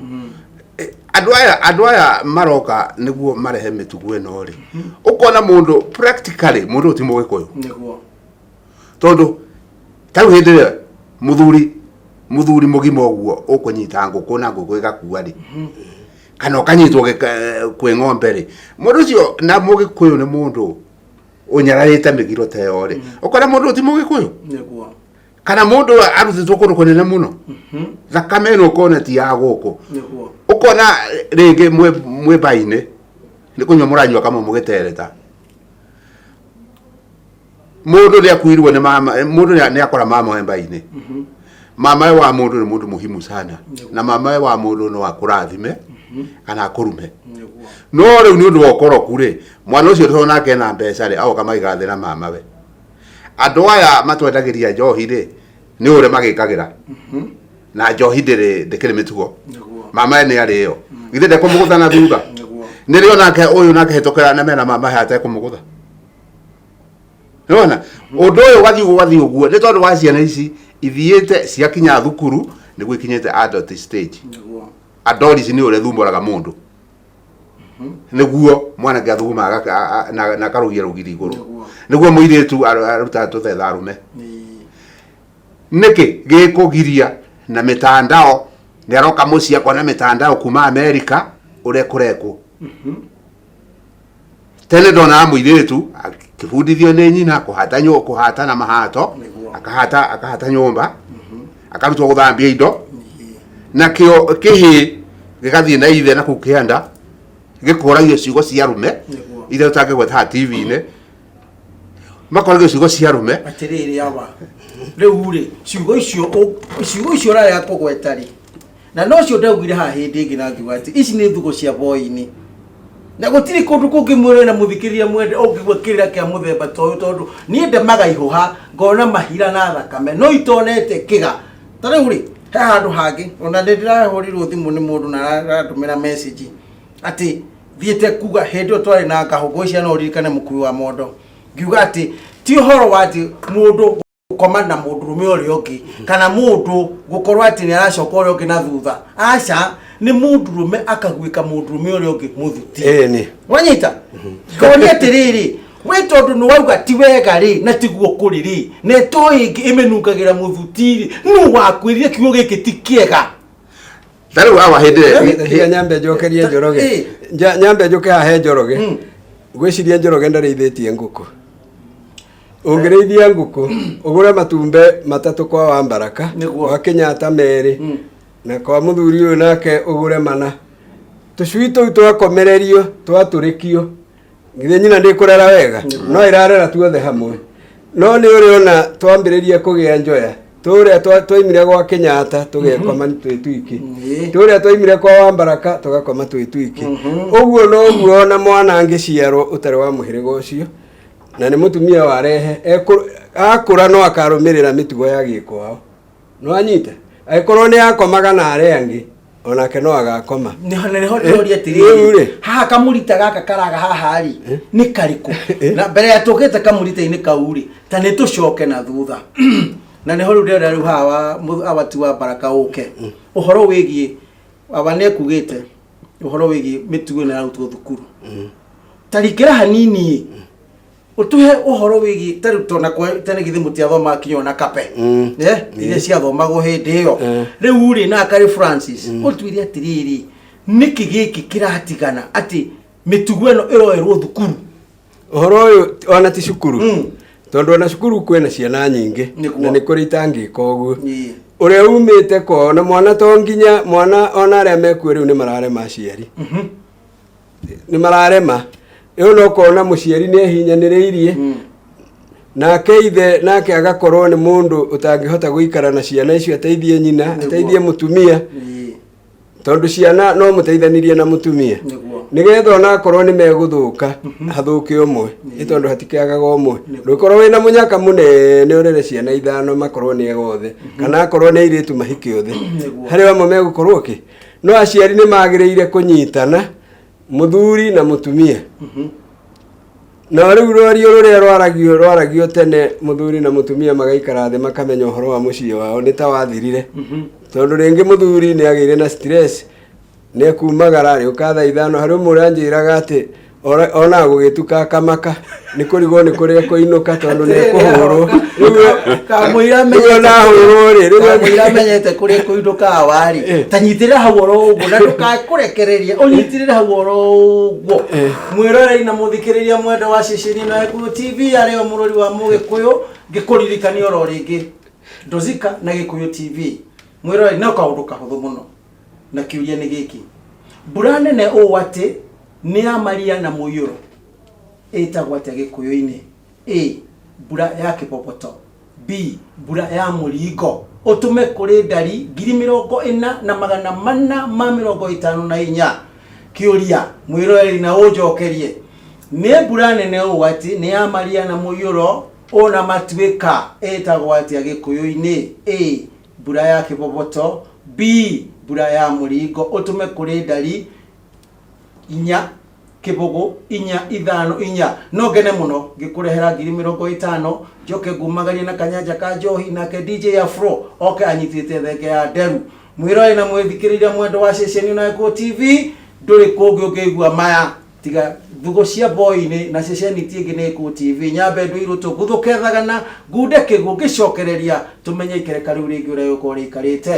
Andũ aya maroka nĩguo marehe mĩtugo ĩno rĩ, ũkona mũndũ practically mũndũ ũyũ ti Mũgĩkũyũ. Nĩguo. Tondũ ta rĩu hĩndĩ ĩrĩa mũthuri mũgima ũguo ũkũnyita ngũkũ na ngũkũ ĩgakua rĩ, kana ũkanyitwo kwĩ ng'ombe rĩ, mũndũ ũcio na Mũgĩkũyũ nĩ mũndũ ũnyararĩte mĩgiro ta ĩyo rĩ, ũkona mũndũ ti Mũgĩkũyũ. Nĩguo. Kana mũndũ arutĩtwo kũndũ kũnene mũno, thakame ĩno ũkona ti ya gũkũ. Nĩguo. Ũkona rĩngĩ mwĩ mbainĩ nĩ kũnyua mũranyua kamwe mũgĩtereta, mũndũ nĩ akuirwo nĩ mama, mũndũ nĩ akora mama we mbainĩ. Mama we wa mũndũ nĩ mũndũ muhimu sana, na mama we wa mũndũ no akũrathime kana akũrume. Nĩguo. No rĩu nĩ ũndũ wa ũkoroku rĩ, mwana ũcio tondũ nake ena mbeca rĩ, agoka magĩgathĩra mama we. Andũ aya matwendagĩria njohi rĩ, nĩ ũrĩa magĩkagĩra. Na njohi ndĩkĩrĩ mĩtugo. Nĩguo. Mama we nĩ arĩo. Githĩ ndekũmũgũtha na thutha? Nĩguo. Nĩrĩo nake ũyũ nake hĩtũkĩra na mena mama we atekũmũgũtha. Nĩwona? Ũndũ ũyũ ũgathiĩ ũguo ũgathiĩ ũguo nĩ tondũ wa ciana ici ithiĩte ciakinya thukuru nĩguo ikinyĩte adult stage. Nĩguo. Adult nĩ ũrĩa thumbũraga mũndũ. Nĩguo mwanake athuguma na akarũgia rũgiri igũrũ. Nĩguo. Nĩguo mũirĩtu arutaga tũthetha arũme. Nĩkĩ gĩkũgiria na mĩtandao? Nĩ aroka mũciĩ akona mĩtandao kuma Amerika ũrĩa kũrekwo. Tene ndonaga mũirĩtu akĩbundithio nĩ nyina kũhata na mahato, Nĩguo. akahata nyũmba, akarutwo gũthambia indo, nakĩo kĩhĩ gĩgathiĩ na ithe na kũu kĩanda gĩkoragio ciugo cia arũme Nĩguo. iria tũtangĩgweta haha TV-inĩ, makoragio ciugo cia arũme. Atĩrĩrĩ awa, rĩu rĩ ciugo icio ciugo icio ũrarega kũgweta rĩ, na nocio ndaugire haha hĩndĩ ĩngĩ na ngiuga atĩ ici nĩ thugo cia boy-inĩ na gũtirĩ kũndũ kũngĩ mwene na mũthikĩrĩria mwende ũngĩgua kĩrĩra kĩa mũthemba ta ũyũ, tondũ niĩ ndemaga ihũha ngona mahira na thakame no itonete kĩga. Ta rĩu rĩ, He handũ hangĩ ona nĩ ndĩrahũrirwo thimũ nĩ mũndũ na arandũmĩra message atĩ thiĩte kuga hĩndĩ ĩyo twarĩ na ngahũ ngwĩciria no ũririkane mũkui wa mondo, ngiuga atĩ ti ũhoro wa atĩ mũndũ gũkoma na mũndũrũme ũrĩa ũngĩ kana mũndũ gũkorwo atĩ nĩ aracoka ũrĩa ũngĩ na thutha. Aca, nĩ mũndũrũme akaguĩka mũndũrũme ũrĩa ũngĩ mũthuti. Ĩni. Wanyita ngonia atĩrĩrĩ, we tondũ nĩ wauga ti wega rĩ, na tiguo kũrĩ rĩ, na ĩtoĩ ĩngĩ ĩmĩnungagĩra mũthuti rĩ, nũ wakwĩrire kiugo gĩkĩ ti kĩega? Ta rĩu awa hĩndĩ ĩrĩa Tiga nyambe njokerie Njoroge. Nyambe njũke haha he Njoroge. Ngwĩciria Njoroge ndarĩithĩtie ngũkũ. Ũngĩrĩithia ngũkũ ũgũre matumbĩ matatũ kwa Wambaraka, kwa Kenyatta merĩ, na kwa mũthuri ũyũ nake ũgũre mana, tũcui tũu twakomererio twatũrĩkio, githĩ nyina ndĩkũrera wega? No ĩrarera tuothe hamwe. No nĩ ũrĩ ona twambĩrĩria kũgĩa njoya, tũrĩa twaimire gwa Kenyatta tũgekoma twĩ twiki, tũrĩa twaimire kwa Wambaraka tũgakoma twĩ twiki. Ũguo noguo ona mwana angĩciarwo ũtarĩ wa mũhĩrĩga ũcio na nĩ mũtumia warehe, akũra no akarũmĩrĩra mĩtugo ya gĩkwao. No anyita angĩkorwo nĩ akomaga na arĩa angĩ, onake no agakoma. Nĩho nĩho ndĩroria Rĩu atĩrĩrĩ, rĩ. Haha kamũrita gaka karaga haha rĩ, nĩ karĩkũ? Na mbere ya tũkĩte kamũrita-inĩ kau rĩ, ta nĩ tũcoke na thutha, na nĩho rĩu ndĩrenda rĩu haha awa ti wa Baraka ũke ũhoro wĩgiĩ awa nĩ ekugĩte ũhoro wĩgiĩ mĩtugo ĩno yarutwo thukuru. Ta rikĩra hanini ũtũhe ũhoro wĩgiĩ ta rĩu tona kwa tene githĩ mũtiathomaga kinya ona kape? Iria ciathomagwo hĩndĩ ĩyo. Rĩu rĩ, na akarĩ Francis, ũtwĩre atĩrĩrĩ, nĩkĩ gĩkĩ kĩratigana atĩ mĩtugo ĩno ĩroerwo thukuru? Ũhoro ũyũ ona ti cukuru, tondũ ona cukuru kwĩna ciana nyingĩ na nĩ kũrĩ itangĩka ũguo. Ũrĩa umĩte kwao na mwana, to nginya mwana, ona arĩa mekuo rĩu nĩ mararema, aciari nĩ mararema. Rĩu no kona mũciari nĩ ehinyanĩrĩirie, nake ithe nake agakorwo nĩ mũndũ ũtangĩhota gũikara na ciana icio, ateithie nyina, ateithie mũtumia, tondũ ciana no mũteithanirie na mũtumia nĩgetha ona akorwo nĩ megũthũka hathũke ũmwe, nĩ tondũ hatikĩagaga ũmwe. Ndũkorwo wĩna mũnyaka mũnene ũrere ciana ithano makorwo nĩ ega othe, kana akorwo nĩ airĩtu mahike othe, harĩ amwe megũkorwo kĩ. No aciari nĩ magĩrĩire kũnyitana, mũthuri na mũtumia. Na rĩu rwario rũrĩa rwaragio rwaragio tene, mũthuri na mũtumia magaikara thĩ makamenya ũhoro wa mũciĩ wao, nĩ ta wathirire, tondũ rĩngĩ mũthuri nĩ agĩire na stress, nĩ ekumagara rĩũka thaa 5. Harĩ ũmwe ũranjĩraga atĩ ona gũgĩtuka akamaka nĩ kũrigwo nĩ kũrĩa kũinũka, tondũ nĩ ekũhũrwo. Kamũira Rĩu ona ahũrwo rĩ, rĩu kamũira amenyete kũrĩa kũinũka awarĩ. Ta nyitĩrĩra hau oro ũguo na ndũkakũrekereria, ũnyitĩrĩre hau oro ũguo. Mwĩroreri na mũthikĩrĩria mwendo wa ceceni ĩno ya Gĩkũyũ TV, arĩo mũrori wa Mũgĩkũyũ, ngĩkũririkania oro rĩngĩ Ndũzika na Gĩkũyũ TV. Mwĩroreri, no kaũndũ kahũthũ mũno, na kĩũria nĩ gĩkĩ: mbura nene ũũ atĩ nĩ ya maria na mũiyũro ĩtagwo atĩa Gĩkũyũ-inĩ? A, mbura ya kĩboboto; B, mbura ya mũringo. Ũtũme kũrĩ ndari 404,454. Kĩũria, mwĩroreri, na ũnjokerie, nĩ mbura nene ũũ atĩ nĩ ya maria na mũiyũro ũna matuĩka, ĩtagwo atĩa Gĩkũyũ-inĩ? A, mbura ya kĩboboto; B, mbura ya mũringo. Ũtũme kũrĩ ndari 4 0 4 5 4. No ngene mũno ngĩkũrehera 50,000, njoke ngumagarie na kanyanja ka njohi, nake DJ Afro oke anyitĩte thenge ya nderu. Mwĩrore na mwĩthikĩrĩria mwendo wa ceceni na Gĩkũyũ TV, ndũrĩ kũngĩ ũngĩigua maya tiga thugũ cia boy-inĩ na ceceni ti ĩngĩ nĩ Gĩkũyũ TV. Nyambe ndũirũtũ nguthũke thagana ngunde kĩguũ, ngĩcokereria tũmenye ikereka rĩu rĩngĩ ũrĩa gũkorwo rĩikarĩte.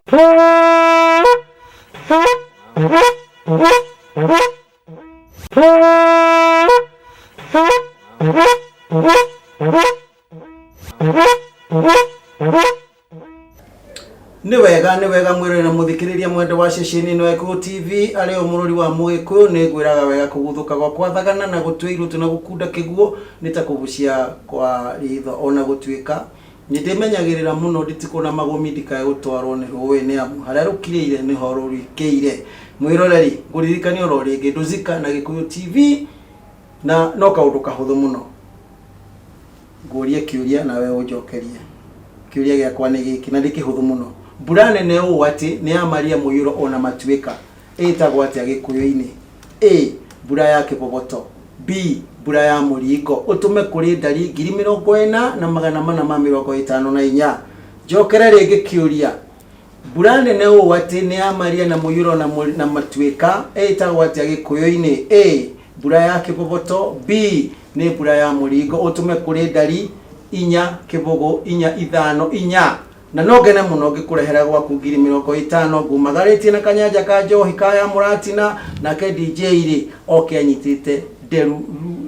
Nĩ wega, nĩ wega, mwĩrore na mũthikĩrĩria mwendo wa ceceni ĩno ya Gĩkũyũ TV, arĩ o mũrori wa Mũgĩkũyũ. Nĩ ngwĩraga wega, kũguthũka gwakwa thagana na gũtua irũtũ na gũkunda kĩguũ nĩ ta kũbucia kwa ritho. Ona gũtuĩka nĩ ndĩmenyagĩrĩra mũno nditikũ na magũmi ndikae gũtwarwo nĩ rũĩ, nĩ amu harĩa rũkirĩire nĩho rũrikĩire. Mwĩroreri, ngũririkania oro rĩngĩ, Ndũzika na Gĩkũyũ TV, na no kaũndũ kahũthũ mũno, ngũrie kĩũria nawe ũnjokerie. Kĩũria gĩakwa nĩ gĩkĩ na nĩ kĩhũthũ mũno. Mbura nene ũũ atĩ nĩ ya maria mũiyũro ona matuĩka. Ĩtagwo atĩa Gĩkũyũ-inĩ? A. Mbura ya kĩboboto. B. Mbura ya mũringo. Ũtũme kũrĩ ndari 40454. Njokere rĩngĩ kĩũria. Mbura nene ũũ atĩ nĩ ya maria na mũiyũro na, na matuĩka. Ĩtagwo atĩa Gĩkũyũ-inĩ? A. Mbura ya kĩboboto. B. Nĩ mbura ya mũringo. Ũtũme kũrĩ ndari 4 0 4 5 4. Na no ngene mũno ngĩkũrehera gwaku 50,000 ngumagarĩtie na kanyanja ka njohi ka ya mũratina nake DJ rĩ oke anyitĩte nderu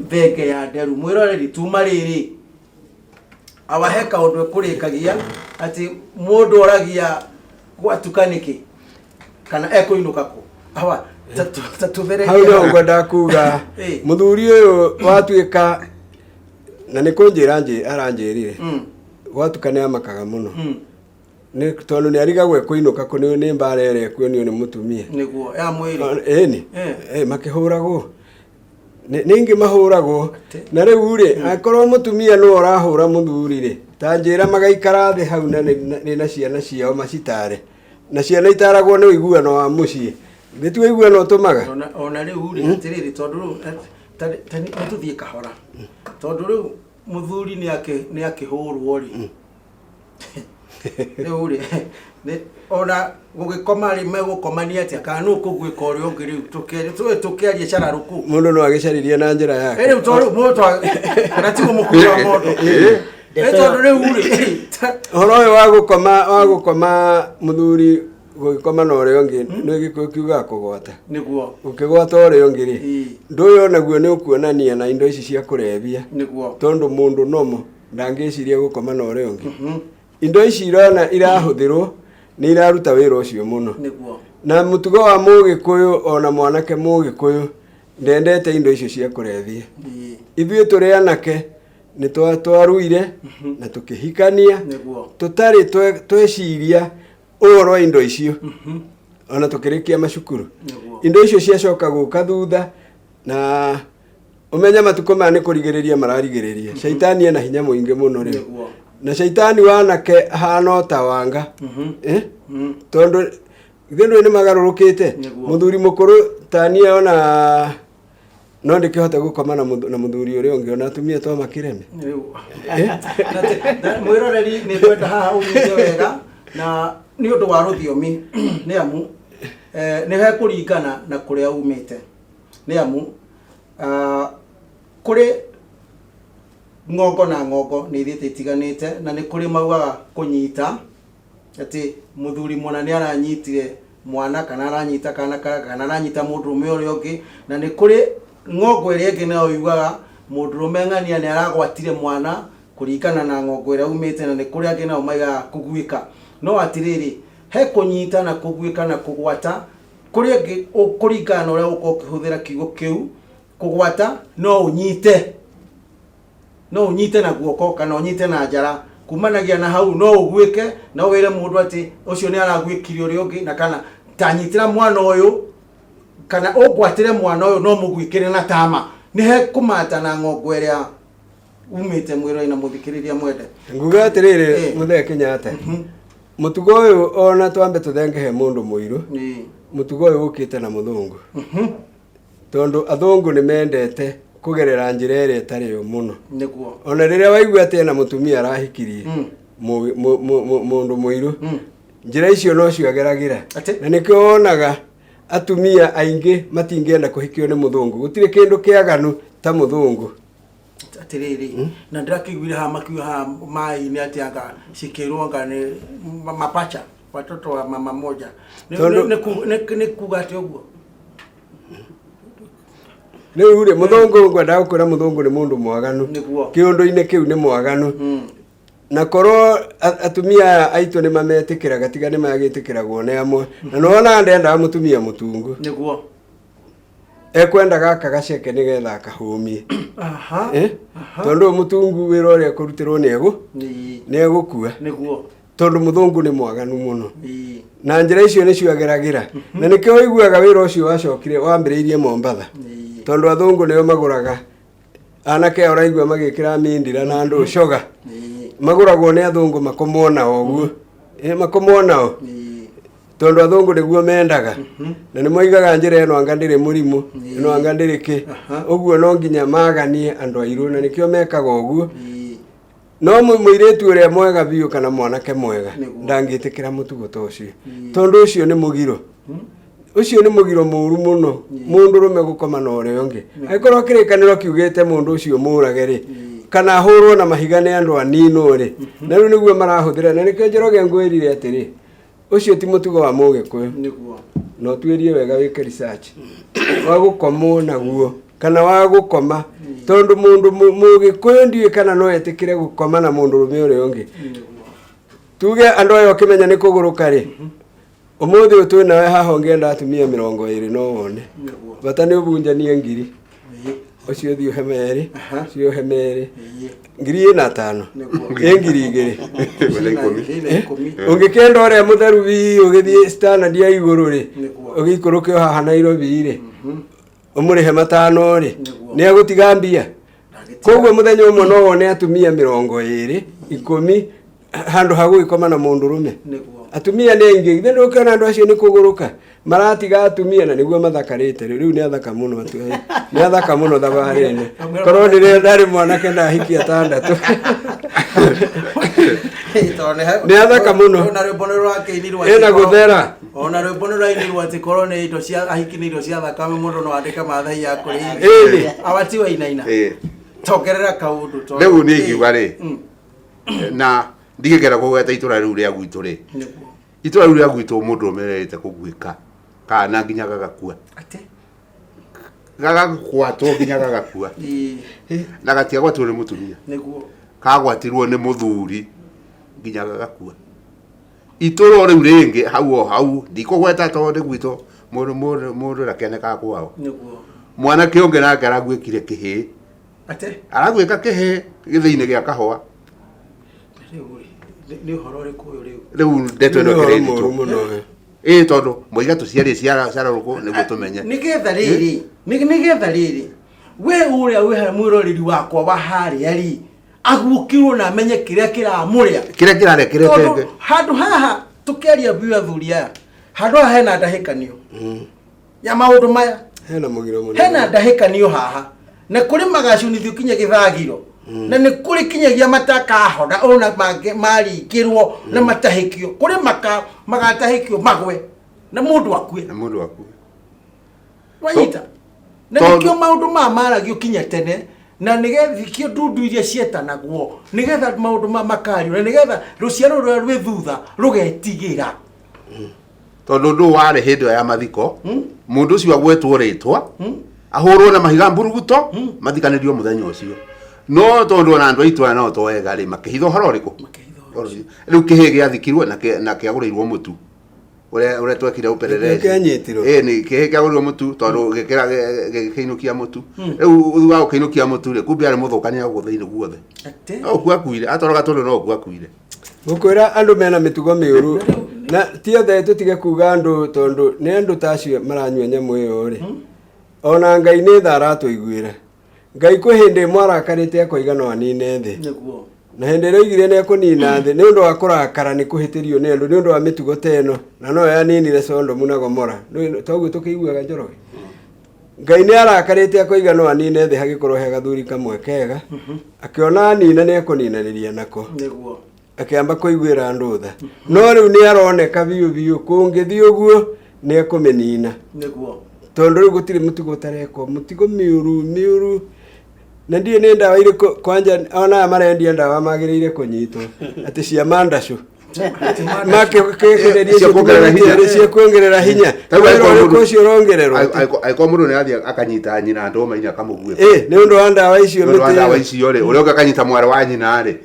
thenge ya nderu mwĩroreri tuma rĩrĩ awa he kaũndũ ekũrĩkagia atĩ mũndũ oragia gwatuka nĩkĩ kana ekũinũka kũ awa tatũthererie Hau no ngwendaga kuga Ĩ. mũthuri ũyũ watuĩka na nĩ kũnjĩra aranjĩrire gwatuka nĩ amakaga mũno nĩ tondũ nĩ arigagwo ekũinũka kũ nĩ nĩ mbara ĩrĩa ekuonio nĩ mũtumia. Nĩguo ya mwĩrĩ. Ĩni. Makĩhũragwo nĩ ingĩ mahũragwo na rĩu rĩ akorwo mũtumia nĩwe ũrahũra mũthuri rĩ ta njĩra magaikara thĩ hau na nĩ na ciana ciao macitare na ciana itaragwo nĩ ũiguano wa mũciĩ nĩ ti ũiguano ũtũmaga. Ona rĩu rĩ atĩrĩrĩ tondũ rĩu nĩ tũthiĩ kahora tondũ rĩu mũthuri nĩ akĩhũrwo rĩ rĩu rĩ ona gũgĩkoma rĩ megũkomania atĩa kana nũ kũguĩka ũrĩa ũngĩ rĩu tũkĩarie cararũkũ mũndũ no agĩcaririe na njĩra yake. Rĩu tondũ mũndũ kana tiguo mũkuru wa mondo tondũ rĩu rĩ ũhoro ũyũ wa gũkoma mũthuri gũgĩkoma na ũrĩa ũngĩ nĩ Gĩkũyũ kiugaga kũgwata. Nĩguo. Ũkĩgwata ũrĩa ũngĩ rĩ ndũ ũyũ onaguo nĩ ũkuonania na indo ici cia kũrebia. Nĩguo. Tondũ mũndũ nomo ndangĩciria gũkoma na ũrĩa ũngĩ. Indo ici irona irahũthĩrwo nĩ iraruta wĩra ũcio mũno. Nĩguo. Na mũtugo wa Mũgĩkũyũ ona mwanake Mũgĩkũyũ ndendete indo icio cia kũrebia. Ithuĩ tũrĩ anake nĩ twaruire na tũkĩhikania tũtarĩ tweciria ũhoro wa indo icio ona tũkĩrĩkia macukuru. Indo icio ciacoka gũka thutha na ũmenye matukũ maya nĩ kũrigĩrĩria mararigĩrĩria. Caitani ena hinya mũingĩ mũno rĩu. Na caitani wanake ahana o ta wanga. Tondũ ithuĩ ndũĩ nĩ magarũrũkĩte. Mũthuri mũkũrũ ta niĩ ona no ndĩkĩhote gũkoma na mũthuri ũrĩa ũngĩ ona atumia to makĩreme. Mwĩroreri nĩ ngwenda haha ũnyite wega na nĩ ũndũ wa rũthiomi nĩ amu nĩ hekũringana na kũrĩa umĩte nĩ amu kũrĩ ng'ongo na ng'ongo nĩ ithiĩte itiganĩte na nĩ kũrĩ maugaga kũnyita atĩ mũthuri mũna nĩ aranyitire mwana kana aranyita kana kana aranyita mũndũrũme ũrĩa ũngĩ na nĩ kũrĩ ng'ongo ĩrĩa ĩngĩ nayo yugaga mũndũrũme ng'ania nĩ aragwatire mwana kũringana na ng'ongo ĩrĩa umĩte na nĩ kũrĩ angĩ nao maigaga kũguĩka no atĩrĩrĩ he kũnyita na kũguĩka na kũgwata kũrĩ angĩ kũringana na ũrĩa ũgũkorwo ũkĩhũthĩra kiugo kĩu kũgwata no ũnyite no ũnyite na guoko kana ũnyite na njara kumanagia na hau no ũguĩke no wĩre mũndũ atĩ ũcio nĩ araguĩkire ũrĩa ũngĩ na kana tanyitĩra mwana ũyũ kana ũngwatĩre mwana ũyũ no mũguĩkĩre na tama nĩ he kũmata na ng'ongo ĩrĩa umĩte mwĩrori na mũthikĩrĩria mwende. Nguga atĩrĩrĩ mũthee Kenyatta mũtugo ũyũ ona twambe tũthengehe mũndũ mũirũ mũtugo ũyũ ũkĩte na mũthũngũ tondũ athũngũ nĩ mendete kũgerera njĩra ĩrĩa ĩtarĩ yo mũno. Nĩguo. Ona rĩrĩa waigua atĩ ena mũtumia arahikirie mũndũ mũirũ njĩra icio nocio ageragĩra na nĩkĩo wonaga atumia aingĩ matingĩenda kũhikio nĩ mũthũngũ gũtirĩ kĩndũ kĩaganu ta mũthũngũ. Atĩrĩrĩ na ndĩrakĩiguire haha makiuga haha maĩ-inĩ atĩ anga cikĩrwo anga nĩ mapacha watoto wa mama moja nĩ kuga atĩ ũguo. Rĩu rĩ mũthũngũ ngwendaga gũkwĩra mũthũngũ nĩ mũndũ mwaganu kĩũndũ-inĩ kĩu nĩ mwaganu na korwo atumia aya aitũ nĩ mametĩkĩraga tiga nĩ magĩtĩkĩragwo nĩ amwe na nĩwonaga ndendaga mũtumia mũtungu. Nĩguo. Ekwenda gaka gaceke nĩgetha akahũmie. Tondũ mũtungu wĩra ũrĩa ekũrutĩrwo nĩ egũkua. Nĩguo. Tondũ mũthũngũ nĩ mwaganu mũno. Na njĩra icio nĩcio ageragĩra. Na nĩkĩo ũiguaga wĩra ũcio wacokire wambĩrĩirie Mombatha. Tondũ athũngũ nĩo magũraga anake aya ũraigua magĩkĩra mindira na andũ coga. Magũragwo nĩ athũngũ makomwo nao ũguo. Makomwo nao tondu athungu niguo mendaga na nĩ moigaga njĩra ĩno anga ndĩrĩ mũrimũ ĩno anga ndĩrĩ kĩ ũguo no nginya maganie andũ airũ na nĩkĩo mekaga ũguo no mũirĩtu ũrĩa mwega biũ kana mwanake mwega ndangĩtĩkĩra mũtugo ta ũcio tondũ ũcio nĩ mũgiro ũcio nĩ mũgiro mũru mũno mũndũrũme gũkoma na ũrĩa ũngĩ angĩkorwo kĩrĩkanĩro kiugĩte mũndũ ũcio mũrage rĩ kana ahũrwo na mahiga nĩ andũ aninwo rĩ na rĩu nĩguo marahũthĩra na nĩkĩo Njoroge ngwĩrire atĩrĩ ũcio ti mũtugo wa mũgĩkũyũ Nĩguo. Na ũtuĩrie wega wĩke research wa gũkomwo naguo kana wa gũkoma tondũ mũndũ mũgĩkũyũ ndiũĩ kana no etĩkĩre gũkoma na mũndũrũme ũrĩa ũngĩ tuge andũ aya ũkĩmenya nĩ kũgũrũka rĩ ũmũthĩ ũyũ twĩ nawe haha ũngĩenda atumia 20 no wone bata nĩ ũbunjanie ngiri ũcio ũthiĩ ũhe merĩ ũcio ũhe merĩ 1005 ĩ 2000 Wĩna 10. Ĩna 10. Ũngĩkĩenda ũrĩa mũtheru biũ ũgĩthiĩ standard ya igũrũ rĩ ũgĩikũrũke o haha Nairobi rĩ ũmũrĩhe 5 rĩ nĩ agũtiga mbia koguo mũthenya ũmwe no wone atumia 20 10 handũ ha gũgĩkoma na mũndũrũme atumia nĩ aingĩ githĩ ndũkĩona andũ acio nĩ kũgũrũka maratiga atumia na nĩguo mathakarĩte rĩu rĩu nĩ athaka mũno atu nĩ athaka mũno thabarĩ ĩno korwo ndĩrĩ ndarĩ mwanake ndahikia 6 nĩ athaka mũno Ona rwĩmbo nĩ rwakĩinirwo ĩna gũthera ona rwĩmbo nĩ rwainirwo atĩ korwo nĩ indo cia ahiki nĩ indo cia thakame mũndũ no andĩke mathai ya kũrĩ Ĩni. awati wainaina tongerera kaũndũ tondũ- Rĩu niĩ ingiuga rĩ Mm. na ndigĩkera kũgweta itũra rĩu rĩa gwitũ rĩ Nĩguo. itũra rĩu rĩa gwitũ mũndũ ũmererete kũguĩka kana nginya gagakua Atĩ? Gagakwatwo nginya gagakua na gatiagwatirwo nĩ mũtumia Nĩguo. Kagwatirwo nĩ mũthuri nginya gagakua itũra rĩu rĩngĩ hau o hau ndikũgweta tondũ nĩ gwitũ mũndũ mũndũ mũndũ ndakĩonekaga kwao Nĩguo. Mwanake ũngĩ nake araguĩkire kĩhĩĩ Atĩ? Araguĩka kĩhĩĩ gĩthĩinĩ gĩa kahũa Rĩu rĩ, nĩ ũhoro ũrĩkũ ũyũ rĩu? Rĩu ndeto ĩno Nĩ ũhoro ĩkĩrĩ mũũru nditũ mũno ĩĩ tondũ moiga tũciarĩ ciarorũkũ nĩguo tũmenye Nĩgetha rĩrĩ nĩgetha rĩrĩ we ũrĩa wĩ harĩa mwĩroreri wakwa wa harĩa rĩ aguũkĩrwo na amenye kĩrĩa kĩramũrĩa kĩrĩa kĩrarĩa tondũ kĩrĩa handũ haha tũkĩaria biũ athuri aya handũ haha hena ndahĩkanio ya maũndũ maya hena mũgiro mũnene hena ndahĩkanio haha na kũrĩ magacunithio kinya gĩthagiro na nĩ kũrĩ kinyagia matakahona ona maringĩrwo na matahĩkio kũrĩ magatahĩkio magwe na mũndũ akue na mũndũ akue wanyita na nĩkĩo maũndũ maya maragio kinya tene na nĩgetha ikio ndundu iria cietanagwo nĩgetha maũndũ maya makario na nĩgetha rũciaro rũrĩa rwĩ thutha rũgetigĩra Tondũ ũndũ ũyũ warĩ hĩndĩ ĩyo ya mathiko mũndũ ũcio agwetwo rĩtwa ahũrwo na mahiga mburuguto mathikanĩrio mũthenya ũcio no tondũ ona andũ a itũra no twega rĩ makĩhitha ũhoro ũrĩkũ Ũhoro ũcio. Rĩu kĩhĩ gĩathikirwo na na kĩagũrĩirwo mũtu ũrĩa ũrĩa twekire upelelezi Nĩkĩo kĩanyitirwo? Ĩĩ nĩ kĩhĩ kĩagũrĩirwo mũtu tondũ gĩkĩra gĩkĩinũkia mũtu rĩu thutha wa gũkĩinũkia mũtu rĩ kumbe arĩ mũthũkania gũkũ thĩinĩ guothe Atĩ? No ũkua akuire atwara gatũndũ no ũkua akuire Ngũkwĩra andũ mena mĩtugo mĩũru na ti othe tũtige kuga andũ tondũ nĩ andũ ta acio maranyua nyamũ ĩyo rĩ ona Ngai nĩ tha aratũiguĩra Ngai kwĩ hĩndĩ ĩmwe arakarĩte akoiga no anine thĩ Nĩguo. Na hĩndĩ ĩrĩa oigire nĩ ekũnina thĩ nĩ ũndũ wa kũrakara nĩ kũhĩtĩrio nĩ andũ nĩ ũndũ wa mĩtugo ta ĩno na noyo yaninire Sodomu na Gomora toguo tũkĩiguaga Njoroge Ngai nĩ arakarĩte akoiga no anine thĩ hagĩkorwo he gathuri kamwe kega akĩona anina nĩ ekũninanĩria nako Nĩguo. Akĩamba kũiguĩra andũ tha no rĩu nĩ aroneka biũ biũ kũngĩthiĩ ũguo nĩ ekũmĩnina Nĩguo. Tondũ rĩu gũtirĩ mũtugo ũtarekwo mũtugo mĩũru mĩũru na ndiũĩ nĩ ndawa irĩkũ kwanja ona aya marendia ndawa magĩrĩire kũnyitwo atĩ cia mandacũ makĩgeria Cia kuongerera hinya. cia kuongerera hinya Ta rĩu wĩra angĩkorwo ũrĩkũ mũndũ- ũcio ũrongererwo Angĩkorwo mũndũ nĩ athiĩ akanyita nyina ndũma-inĩ akamũguĩka ĩ nĩ ũndũ wa ndawa icio nĩ ũndũ wa mĩtĩ ndawa ĩyo. icio rĩ ũrĩa ũngĩ akanyita mwarĩ wa nyina rĩ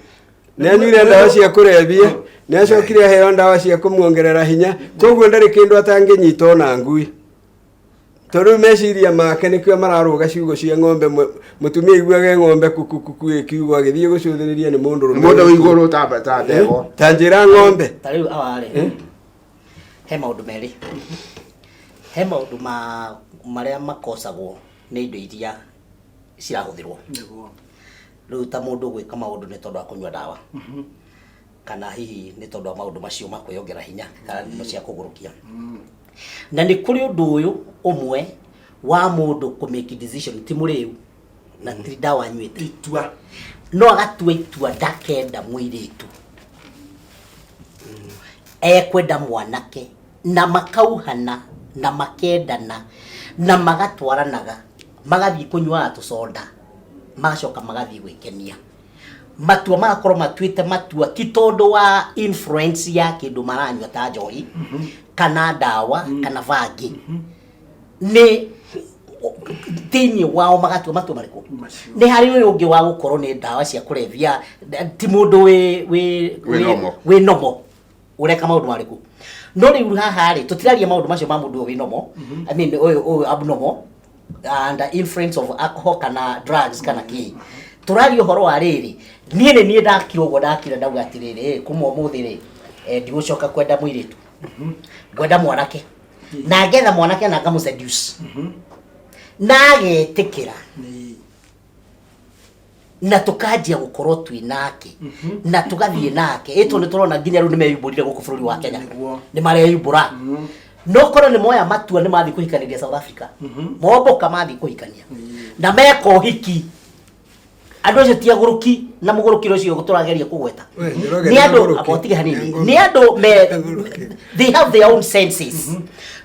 Nĩ anyuire ndawa cia kũrebia nĩ acokire aheo ndawa cia kũmuongerera hinya koguo ndarĩ kĩndũ atangĩnyita ona ngui tondũ rĩu meciria make nĩkĩo mararũga ciugo cia ng'ombe mũtumia aiguage ng'ombe kukukuku ĩkiugo agĩthiĩ gũcũthĩrĩria nĩ mũndũ Nĩ mũndũ wĩ igũrũ ta ndegwa Ta njĩra ng'ombe Ta rĩu awarĩ he maũndũ merĩ he maũndũ ma marĩa makosagwo nĩ indo iria cirahũthĩrwo Nĩguo. Rĩu ta mũndũ gwĩka maũndũ nĩ tondũ wa kũnyua ndawa. Kana hihi nĩ tondũ wa maũndũ macio ma kwĩyongerera hinya kana ndeto cia kũgũrũkia. Na nĩ kũrĩ ũndũ ũyũ ũmwe wa mũndũ kũ make decision, ti mũrĩu na ti ndawa anyuĩte. Itua. No agatua itua ndakenda mũirĩtu, ekwenda mwanake, na makauhana na makendana na magatwaranaga, magathiĩ kũnyuaga tũconda, magacoka magathiĩ gwĩkenia. Matua magakorwo matuĩte matua ti tondũ wa influence ya kĩndũ maranyua ta njohi kana ndawa kana bangi, nĩ thĩinĩ wao magatua matua marĩkũ? Macio. Nĩ harĩ ũyũ ũngĩ wa gũkorwo nĩ ndawa cia kũrebia, ti mũndũ wĩ wĩ Wĩ normal. Wĩ normal, ũreka maũndũ marĩkũ? No rĩu haha rĩ, tũtiraria maũndũ macio ma mũndũ ũyũ wĩ normal, I mean ũyũ abnormal under influence of alcohol kana drugs kana kĩ. Tũraria ũhoro wa rĩrĩ, niĩ nĩ niĩ ndakira ũguo, ndakira ndauga atĩrĩrĩ, kuma ũmũthĩ rĩ, ndigũcoka kwenda mũirĩtu, ngwenda mwanake, na ngetha mwanake na ngamũ-seduce na agetĩkĩra na tukanjia gukorwo twi nake na tugathie nake. Ĩtũ nĩ tũrona nginya rĩu nĩ meyumbũrire gũkũ bũrũri wa Kenya. Nĩ mareyumbũra, no korwo nĩ moya matua nĩ mathiĩ kũhikanĩria South Africa, mombũka mathiĩ kũhikania na meka ũhiki. Andũ acio ti agũrũki na mũgũrũkire ũcio tũrageria kũgweta. We, Njoroge nĩ nĩ andũ agũrũki. amba ũtige hanini. Nĩ Nĩ andũ me Agũrũki. They have their own senses.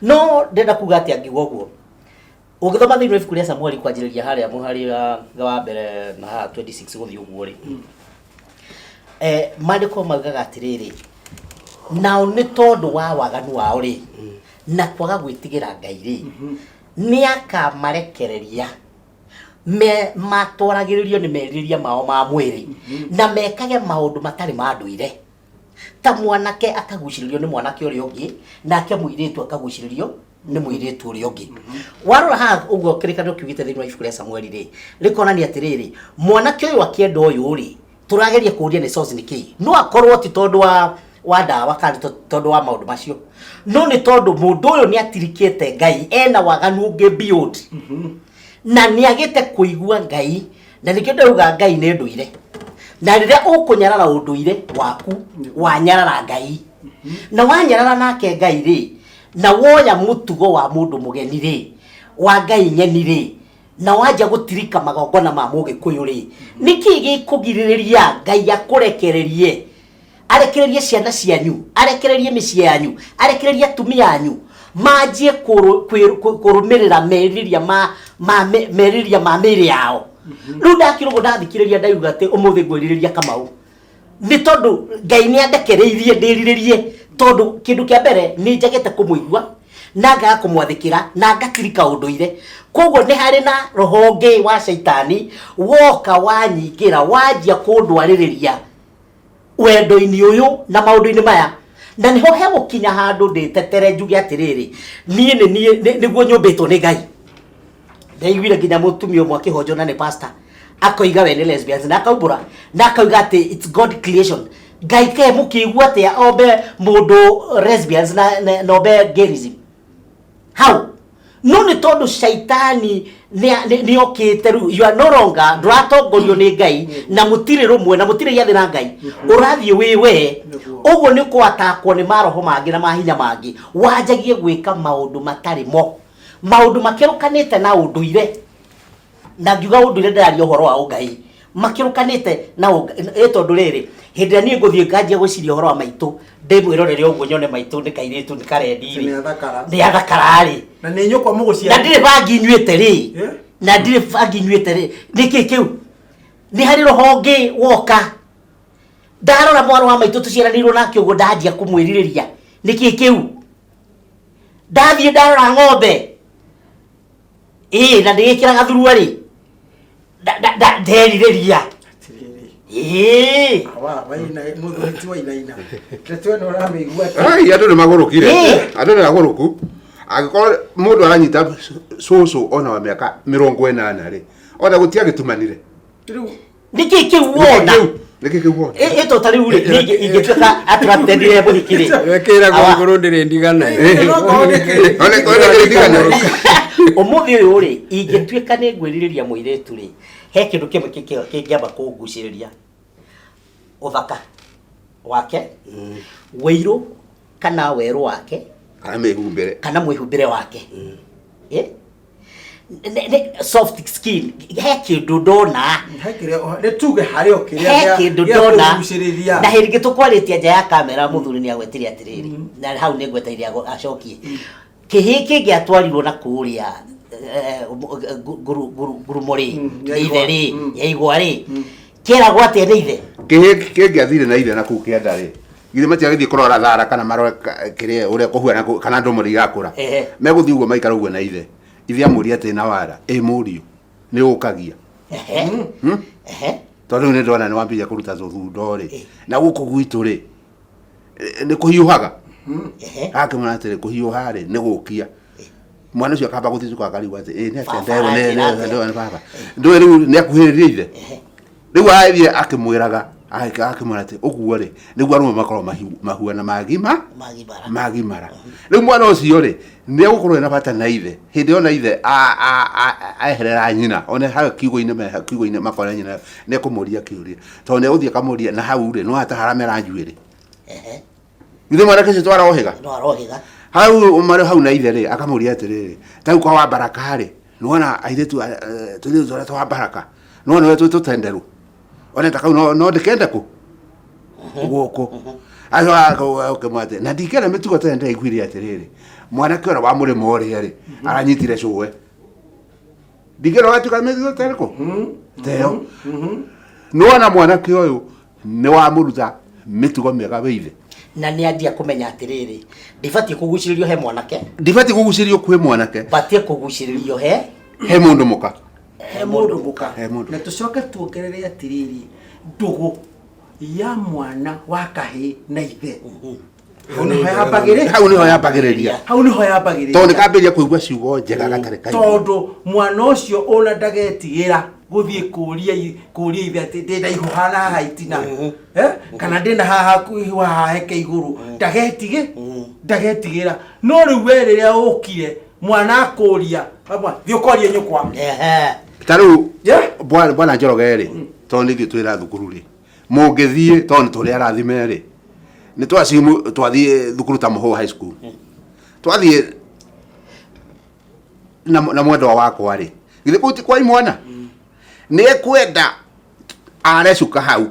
No ndĩrenda kuga atĩ angiuga ũguo, ũngĩthoma thĩinĩ wa ibuku rĩa Samueli kwanjĩrĩria harĩa mũhari wa mbere na haha 26 gũthiĩ ũguo rĩ, maandĩko maugaga atĩrĩrĩ, nao nĩ tondũ wa waganu wao rĩ na kwaga gwĩtigĩra Ngai rĩ, nĩ akamarekereria me matwaragĩrĩrio nĩ merirĩria mao ma mwĩrĩ na mekage maũndũ matarĩ ma ndũire, ta mwanake akagucĩrĩrio nĩ mwanake ũrĩa ũngĩ, nake mũirĩtu akagucĩrĩrio nĩ mũirĩtu ũrĩa ũngĩ. Warora haha ũguo kĩrĩkanĩro kiugĩte thĩinĩ wa ibuku rĩa Samueli rĩ, rĩkonania atĩrĩrĩ, mwanake ũyũ akĩenda ũyũ rĩ, tũrageria kũũria nĩ source nĩ kĩĩ. No akorwo ti tondũ wa ndawa kana nĩ tondũ wa maũndũ macio, no nĩ tondũ mũndũ ũyũ nĩ atirikĩte Ngai, ena waganu ũngĩ beyond na nĩ agĩte kũigua Ngai. Na nĩkĩo ndauga Ngai nĩ ndũire, na rĩrĩa ũkũnyarara ũndũire waku, wanyarara Ngai, na wanyarara nake Ngai rĩ, na woya mũtugo wa mũndũ mũgeni rĩ, wa Ngai ng'eni rĩ, na wanja gũtirika magongona ma mũgĩkũyũ rĩ, nĩkĩ gĩkũgirĩrĩria Ngai akũrekererie, arekererie ciana cianyu, arekererie mĩciĩ yanyu, arekererie atumia anyu manjie kũrũmĩrĩra merirĩria ma merirĩria ma mĩĩrĩ yao? Rĩu ndakira ũguo, ndathikĩrĩria, ndaiuga atĩ ũmũthĩ ngwĩrirĩria Kamau nĩ tondũ Ngai nĩ andekereirie ndĩrirĩrie, tondũ kĩndũ kĩa mbere nĩ njagĩte kũmũigua na ngaga kũmwathĩkĩra na ngatirika ũndũire. Koguo nĩ harĩ na roho ũngĩ wa caitani woka wanyingĩra, wanjia kũndwarĩrĩria wendo-inĩ ũyũ na maũndũ-inĩ maya, na nĩho hegũkinya handũ ndĩtetere njuge atĩrĩrĩ, niĩ nĩ niĩ nĩguo nyũmbĩtwo nĩ Ngai. Ndaiguire nginya mũtumia ũmwe akĩhonjwo na nĩ pastor, akoiga we nĩ lesbians na akaumbũra na akauga atĩ it's God creation. Ngai ke mũkĩigua atĩa ombe mũndũ lesbians na ombe gayism hau? No nĩ tondũ caitani nĩ okĩte. Rĩu you are no longer, ndũratongorio nĩ Ngai na mũtirĩ rũmwe na mũtirĩ gĩathĩ na Ngai, ũrathiĩ wĩ we. Ũguo nĩ ũkwatakwo nĩ maroho mangĩ na mahinya mangĩ, wanjagie gwĩka maũndũ matarĩ mo, maũndũ makĩrũkanĩte na ũndũire. Na ngiuga ũndũire, ndĩraria ũhoro wa ũngai makĩrũkanĩte na ĩ tondũ rĩrĩ, hĩndĩ ĩrĩa niĩ ngũthiĩ nganjia gwĩciria ũhoro wa maitũ, ndĩmwĩrorere ũguo, nyone maitũ nĩ kairĩtu nĩ karendi rĩ, Nĩ athakara. Nĩ athakara rĩ. Na nĩ nyũkwa Na mũgũciara. ndirĩ bangi nyuĩte rĩ. Eh? Na ndirĩ bangi nyuĩte rĩ, nĩkĩ kĩu? Nĩ harĩ roho ũngĩ woka, ndarora mwana wa maitũ tũciaranĩirwo nake ũguo, ndanjia kũmwĩrirĩria. Nĩkĩ kĩu? Ndathiĩ ndarora ng'ombe ĩĩ na ndĩgĩkĩraga thuruarĩ, nderirĩria. Atĩrĩrĩ. Ĩĩ. Awa, waina mũthuri ti wainaina. Ndeto ĩno ũramĩigua atĩa? Ai, andũ nĩ magũrũkire. Ĩ. Andũ nĩ agũrũku. Angĩkorwo mũndũ aranyita cũcũ ona wa mĩaka 80 rĩ, ona gũtiagĩtumanire. Rĩu Nĩkĩ kĩu wona? Nĩkĩ kĩu wona? Ĩ to ta rĩu rĩ, niĩ ingĩtuĩka attracted nĩ mũhiki rĩ, Wekĩragwo Awa. igũrũ ndĩrĩ ndigana. One kĩrĩ Ũmũthĩ ũyũ rĩ, ingĩtuĩka nĩ ngwĩrirĩria mũirĩtu rĩ, he kĩndũ kĩmwe kĩngĩamba kũngucĩrĩria: ũthaka. Wake, wĩirũ kana werũ wake. Kana mĩhumbĩre. Kana mwĩhumbĩre wake. Eh? Soft skin, he kĩndũ ndona. He kĩrĩa nĩ tuge harĩ o kĩrĩa he kĩndũ gĩa ndona. Kũgucĩrĩria. Na hĩndĩ ĩngĩ tũkwarĩtie nja ya kamera, mũthuri nĩ agwetire atĩrĩrĩ, na hau nĩ ngwetereire acokie kĩhĩ kĩngĩatwarirwo na kũrĩa ngurumo rĩ, ya nĩ ithe igwa. Rĩ, ya igwa rĩ, kĩragwo atĩa nĩ ithe? Kĩhĩ kĩngĩathire na ithe na kũu kĩanda rĩ, githĩ matiagĩthiĩ kũrora thara kana marore kĩrĩa ũrĩa kũhuana kana ndũmũrĩ irakũra? Megũthiĩ ũguo maikara ũguo na ithe, ithe amũria atĩ na wara ĩ mũriũ nĩ ũkagia. Ehe. Ehe. Tondũ rĩu nĩ ndona nĩ wambĩrĩria kũruta tũthundo rĩ, na gũkũ gwitũ rĩ, nĩ kũhiũhaga. Akĩmwĩra atĩrĩ, kũhiũha rĩ nĩ gũkia mwana ũcio akamba gũthitũka akarigwo atĩ ĩ nĩ atĩa. Baba ndewe aranjĩra atĩa? Ndewe nĩ baba ndũĩ rĩu nĩ akuhĩrĩria ithe rĩu athiĩ akĩmwĩraga akĩmwĩra atĩ ũguo rĩ nĩguo arũme makorwo mahuana magima. Magimara. Magimara. Rĩu mwana ũcio rĩ nĩ egũkorwo ena bata na ithe hĩndĩ ĩyo na ithe eherera nyina one hau kiugo-inĩ, me kiugo-inĩ makona nyina nĩ ekũmũria kĩũria tondũ nĩ egũthiĩ akamũria na hau rĩ no ataharamera njuĩrĩ. Githĩ mwanake ũcio twarohĩga? No arohĩga. Hau marĩ hau na ithe rĩ, akamũria atĩrĩrĩ, ta rĩu kwa wa Baraka rĩ, nĩwona airĩtu tũirĩtu tũrĩa twa Baraka, nĩwona ũrĩa twĩ tũtenderũ, one ta kau no ndĩkende kũ gũkũ ũkĩmwĩra atĩ na ndingĩenda mĩtugo ta ĩyo. Ndĩraiguire atĩrĩrĩ, mwanake ũrĩa wa mũrĩmo ũrĩa rĩ aranyitire cũwe, ndingĩenda ũgatuĩka mĩtugo ta ĩrĩkũ ta ĩyo. Nĩwona mwanake ũyũ nĩ wamũruta mĩtugo mĩega wĩ ithe. Na nĩ anjia kũmenya atĩrĩrĩ, ndibatiĩ kũgucĩrĩrio he mwanake. Ndibatiĩ kũgucĩrĩrio kwĩ mwanake. Batiĩ kũgucĩrĩrio he he mũndũ mũka. He mũndũ mũka. He mũndũ. Na tũcoke tuongerere atĩrĩrĩ, ndũgũ ya mwana wa kahĩĩ na ithe, hau nĩho yambagĩrĩ Hau nĩho yambagĩrĩria. Hau nĩho yambagĩrĩria. Tondũ nĩ kambĩrĩria kũigua ciugo njega gatarĩ kaigua. Tondũ mwana ũcio ona ndagetigĩra gũthiĩ kũria ithe atĩ ndĩna ihũha na haha itina, eh? Kana ndĩna haha ihũha haha heke igũrũ, ndagetigĩra. No rĩu we rĩrĩa ũkire mwana akũria, "Baba, thiĩ ũkorie nyũkwa." Ta rĩu bwana Njoroge rĩ, tondũ nĩ ithuĩ twĩra thukuru rĩ, mũngĩthiĩ, tondũ nĩ tũrĩ arathime rĩ, nĩ twacimu twathiĩ thukuru ta Mũhũ High School, twathiĩ na mwendwa wakwa rĩ, githĩ kũu ti kwa imwana nĩ ekwenda are cuka hau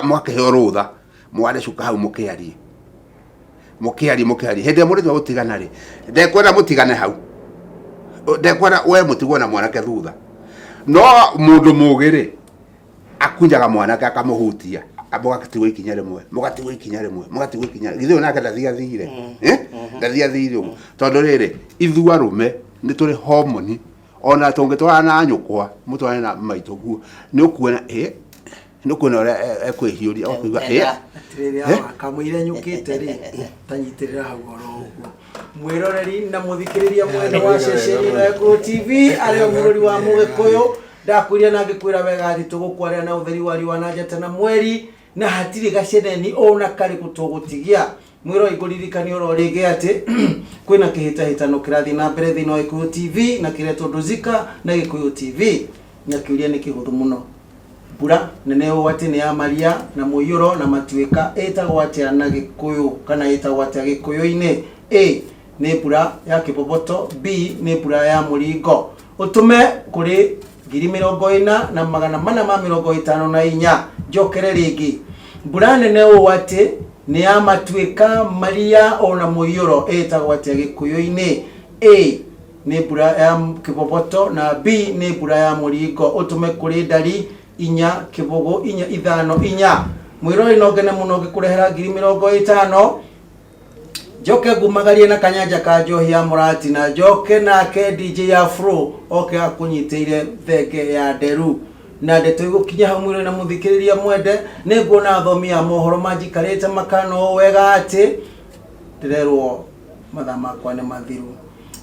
mwakĩheo rũtha mware cuka hau mũkĩarie mũkĩarie mũkĩarie. Hĩndĩ ĩrĩa mũrĩtua gũtigana rĩ, ndekwenda mũtigane hau, ndekwenda we mũtigwo na mwanake thutha. No mũndũ mũgĩ rĩ akunjaga mwanake akamũhutia, mũgatigwo ikinya rĩmwe, mũgatigwo ikinya rĩmwe, mũgatigwo ikinya. Githĩ ũyũ nake ndathiathire? Eh? Ndathiathire ũguo tondũ rĩrĩ ithuĩ arũme nĩ tũrĩ homoni, ona tũngĩtwarana na nyũkwa mũtwarane na maitũ guo nĩ ũkuona ĩ nĩ ũkuona ũrĩa ekwĩhiũria ũkũigua ĩ. Atĩrĩrĩ, awa kamũira nyũkĩte rĩ, tanyitĩrĩra hau oro ũguo. Mwĩroreri na mũthikĩrĩria mwene wa ceceni ĩno ya Gĩkũyũ TV, arĩ o mũrori wa Mũgĩkũyũ, ndakwĩria na ngĩkwĩra wega atĩ tũgũkwaria na ũtheri wa riũa na njata na mweri, na hatirĩ gaceneni ona karĩkũ tũgũtigia. Mwĩroreri, ngũririkania oro rĩngĩ atĩ kwĩna kĩhĩtahĩtano kĩrathiĩ na mbere thĩinĩ wa Gĩkũyũ TV na kĩretwo Ndũzika na Gĩkũyũ TV, na kĩũria nĩ kĩhũthũ mũno: mbura nene ũũ atĩ nĩ ya maria na mũiyũro na matuĩka ĩtagwo atĩa na Gĩkũyũ, kana ĩtagwo atĩa Gĩkũyũ-inĩ? A nĩ mbura ya kĩboboto, B nĩ mbura ya mũringo. Ũtũme kũrĩ 40454. Njokere rĩngĩ: mbura nene ũũ atĩ nĩ ya matuĩka, maria ona mũiyũro ĩtagwo atĩa Gĩkũyũ-inĩ? A nĩ mbura ya kĩboboto na B nĩ mbura ya mũringo. Ũtũme kũrĩ ndari 4 0 4 5 4. Mwĩrori, no ngene mũno ngĩkũrehera 50,000, njoke ngumagarie na kanyanja ka njohi ya mũrati, na njoke nake DJ Afro oke akũnyitĩire thenge ya nderu na ndeto igũkinya hau. Mwĩrori na mũthikĩrĩria mwende, nĩ nguona athomi a mohoro manjikarĩte makano ũũ wega atĩ ndĩrerwo mathaa makwa nĩ mathiru,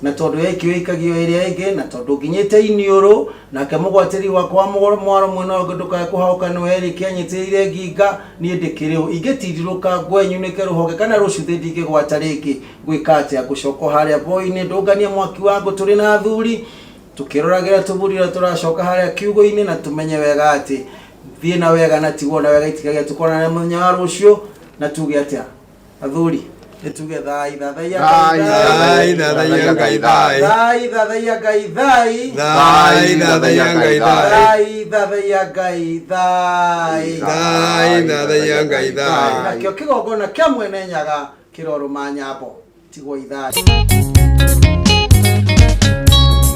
na tondũ yaikio ĩikagio ĩrĩa ĩngĩ, na tondũ nginyĩte iniũrũ nake mũgwatĩri wakwa wa mwaro mwena ũngĩ ndũkae kũhaũka nĩwe Eric anyitĩrĩire nginga. Niĩ ndĩkĩrĩ ũ ingĩtindirũka ngwenyunĩke rũhonge kana rũcuthĩ ndingĩgwata rĩngĩ? Ngwĩka atĩa? Ngũcoka harĩa boi-inĩ ndũnganie mwaki wa ngũ tũrĩ na athuri tũkĩroragĩra tũburi ũrĩa tũracoka harĩa kiugũ-inĩ, na tũmenye wega atĩ thiĩ na wega na tigwo na wega itikagia. Tũkonana mũthenya wa rũciũ. Na tuge atia athuri nĩ tuge thai thathaiya Thai, Thai, thathaiya Ngai, thai. Thai thathaiya Ngai thai. Thai, thathaiya Ngai, thai. Thai thathaiya Ngai thai. Thai, thathaiya Ngai, thai. Nakĩo kĩgongona kĩa Mwene Nyaga kĩrorũma nyambo tigwo ithai.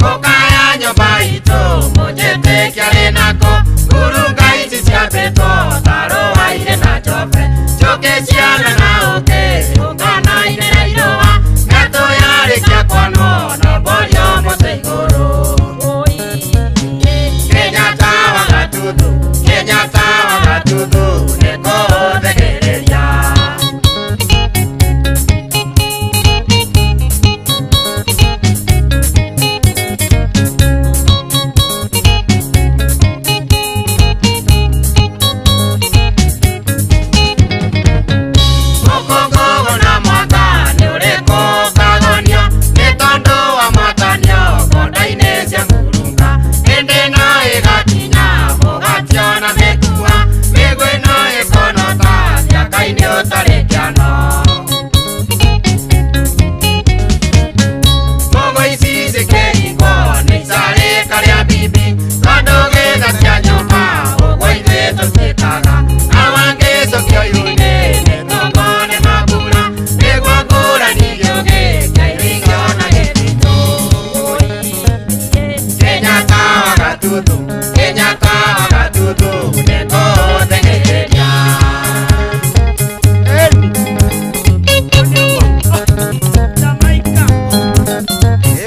Mũkaya nyũmba itũ mũnjĩtĩkia rĩ nako ngurunga ici ciambĩtwo ta rũa-inĩ na njobe njũkĩ ciana na ũkĩ ũkanaine na irũa ngatũ yarĩkia kwanwo na mborio mũtĩ igũrũ. Kenyatta wa Gatuthu, Kenyatta wa Gatuthu nĩkũũthĩgĩrĩria. Mũkũngũgũ na mwaka nĩ ũrĩkũ ũkagonio nĩ tondũ wa mwatanio bonda-inĩ cia ngurunga hĩndĩ no ĩgakinya mũgationa mĩkua mĩguĩ no ĩkonota mĩaka-inĩ ũtarĩ kĩano. Mũgo ici cikĩringwo nĩ icarĩka rĩa bibi tondũ gĩtha cia nyũmba ũguo ithuĩ tũtiĩkaga awangĩcokio ihu-inĩ nĩ tũngũ nĩ mambura nĩguo ngũrani gĩũgĩ kĩa iringio na gĩthitũ. Kenyatta wa Gatuthu, Kenyatta wa Gatuthu nĩkũũthĩgĩrĩria.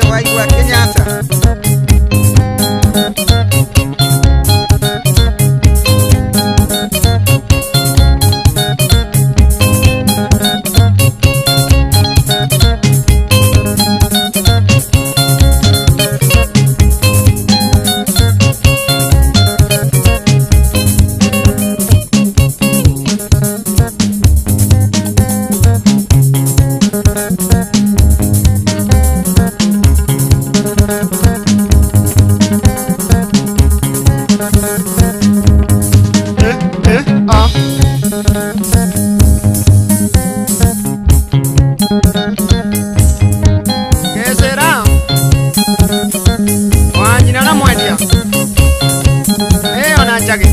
Waigua Kenyatta. ¿Qué será? Wanyina na mwendia. Ona njagi.